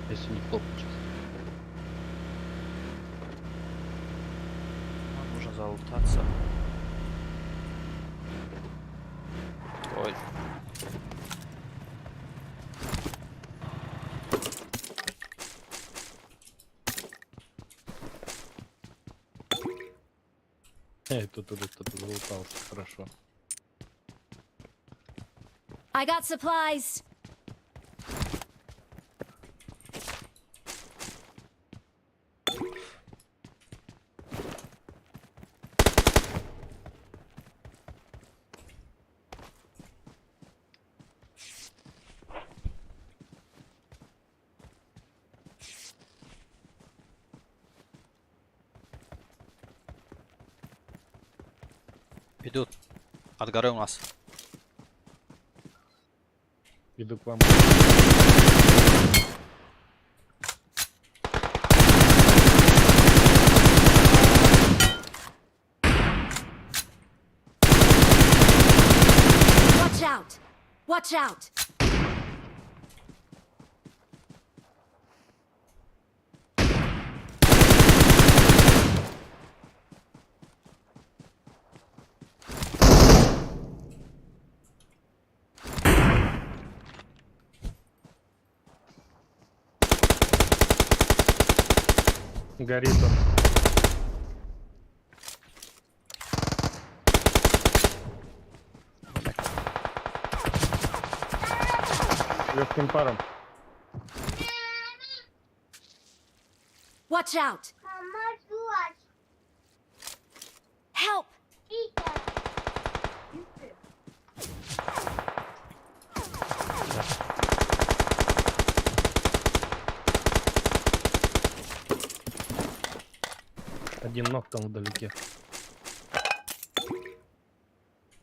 Если не хлопнуть сейчас. Нам нужно залутаться. Ой. Эй, тут уже кто-то залутался, хорошо. I got supplies. Идут. От горы у нас. Иду к вам. Watch out! Watch out! Горит он. Легким паром. Watch out! Help! Один ног там вдалеке.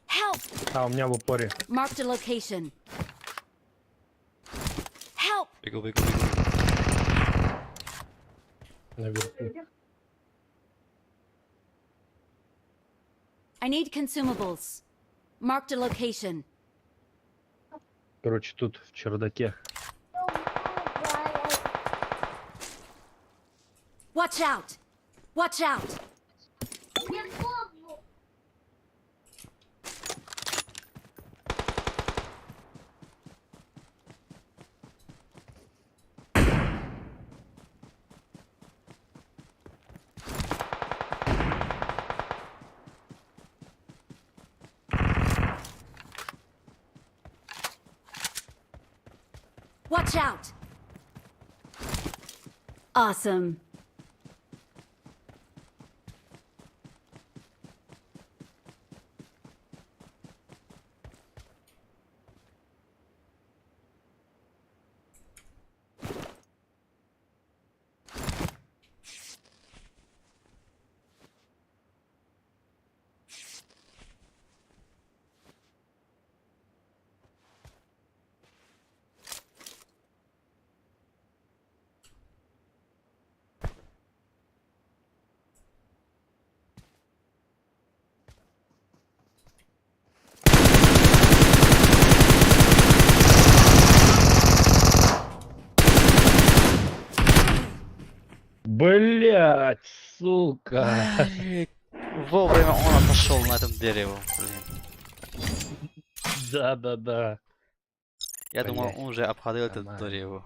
Help! А, у меня в упоре. Marked a location. Help! Бегу, бегу, бегу. Наверху. I need consumables. Marked a location. Короче, тут в чердаке. Watch out! Watch out! Watch out! Awesome. Блять, сука. Вовремя он отошел на этом дереве, блин. Да-да-да. Я думал, Блядь. он уже обходил это Нормально. дерево.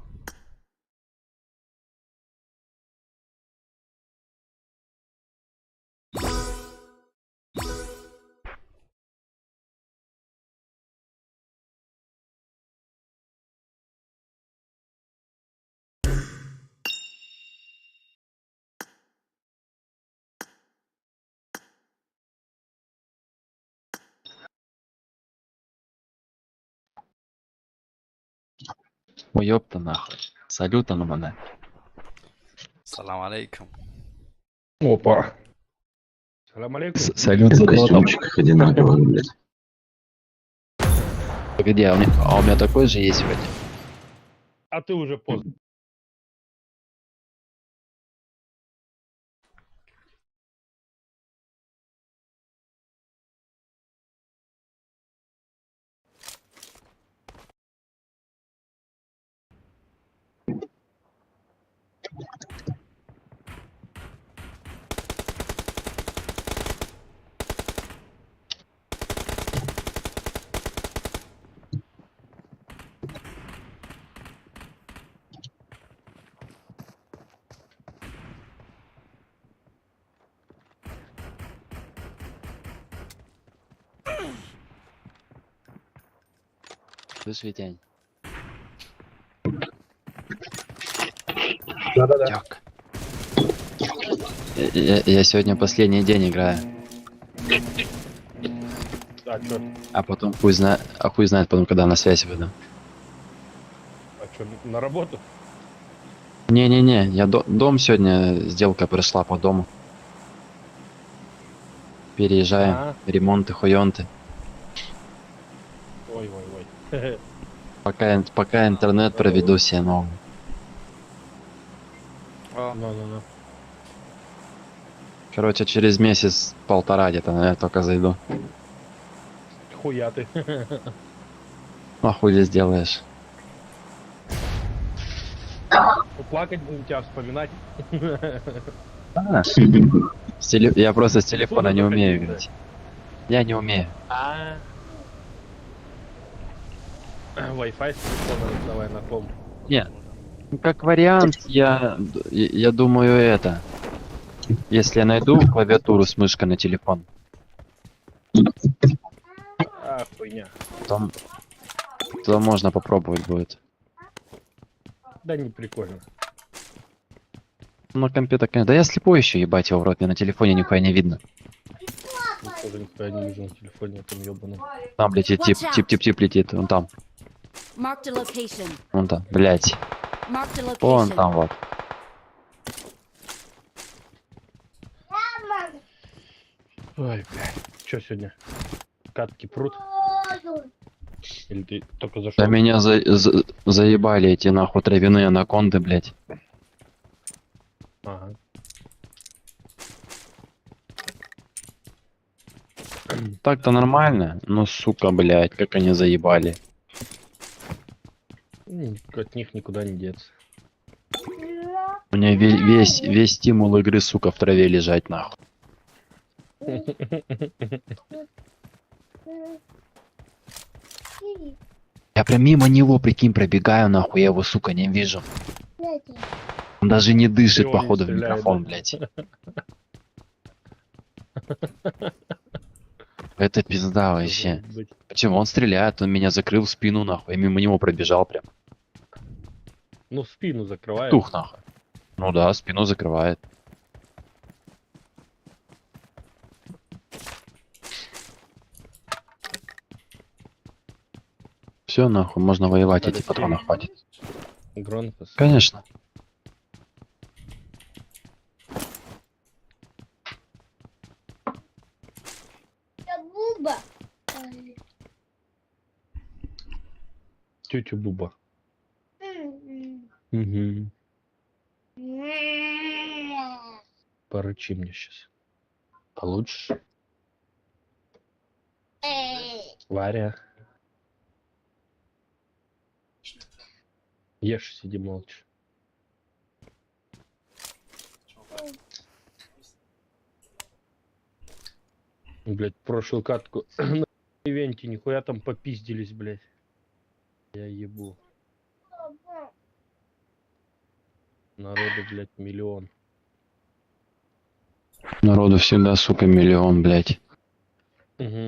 Ой, ёпта нахуй. Салюта на мене. Салам алейкум. Опа. Салам алейкум. Салют за В дотом. костюмчиках одинаковых, блядь. Погоди, а у меня такой же есть вроде? А ты уже поздно. Слышь, Витянь. Да-да-да. Тяк. Я сегодня последний день играю. А чё? А потом хуй знает, а хуй знает потом, когда на связь выйду. А чё, на работу? Не-не-не, я дом сегодня, сделка пришла по дому. Переезжаем, А, ремонты, хуёнты. Ой-ой-ой. Пока интернет проведу себе новый. О, Ну-ну-ну. Короче, через месяц-полтора где-то, наверное, только зайду. Хуя ты. Ну, а хуй здесь сделаешь? Плакать будем тебя вспоминать. А, я просто с телефона не умею заходить, да. играть. Я не умею. А. Wi-Fi с телефона давай на ком. Не, ну, как вариант, я думаю это. Если я найду клавиатуру с мышкой на телефон, А, хуйня. то, то можно попробовать будет. Да не прикольно. На компьютер, конечно. Да я слепой еще, ебать его в рот, мне на телефоне нихуя не видно. Я тоже нихуя не вижу на телефоне этом ебаном. Там летит тип, Watch out. тип, тип, тип летит. Вон там, Marked a location. вон там, блять. Marked a Вон location. там вот. Ой, блядь. Че сегодня? Катки прут? Или ты только зашел? Да меня заебали эти нахуй травяные анаконды, блять. Ага. Так-то нормально, но сука, блять, как они заебали. От них никуда не деться. У меня весь стимул игры, сука, в траве лежать нахуй. Я прям мимо него, прикинь, пробегаю нахуй, я его, сука, не вижу. Он даже не дышит, И он не походу, в стреляет, микрофон, да? блять. Это пизда вообще. Может быть. Почему он стреляет, он меня закрыл в спину, нахуй. Я мимо него пробежал прям. Ну, спину закрывает. Тух, нахуй. Ну да, спину закрывает. Все нахуй, можно воевать, эти Алексей. патронов хватит. Гронфос. Конечно. Тетя Буба. Угу. Порычи мне сейчас. Получишь? Варя. Ешь, сиди молча. Блять, прошлую катку на ивенте нихуя там попиздились, блять. Я ебу. Народу, блять, миллион. Народу всегда, сука, миллион, блядь. Угу.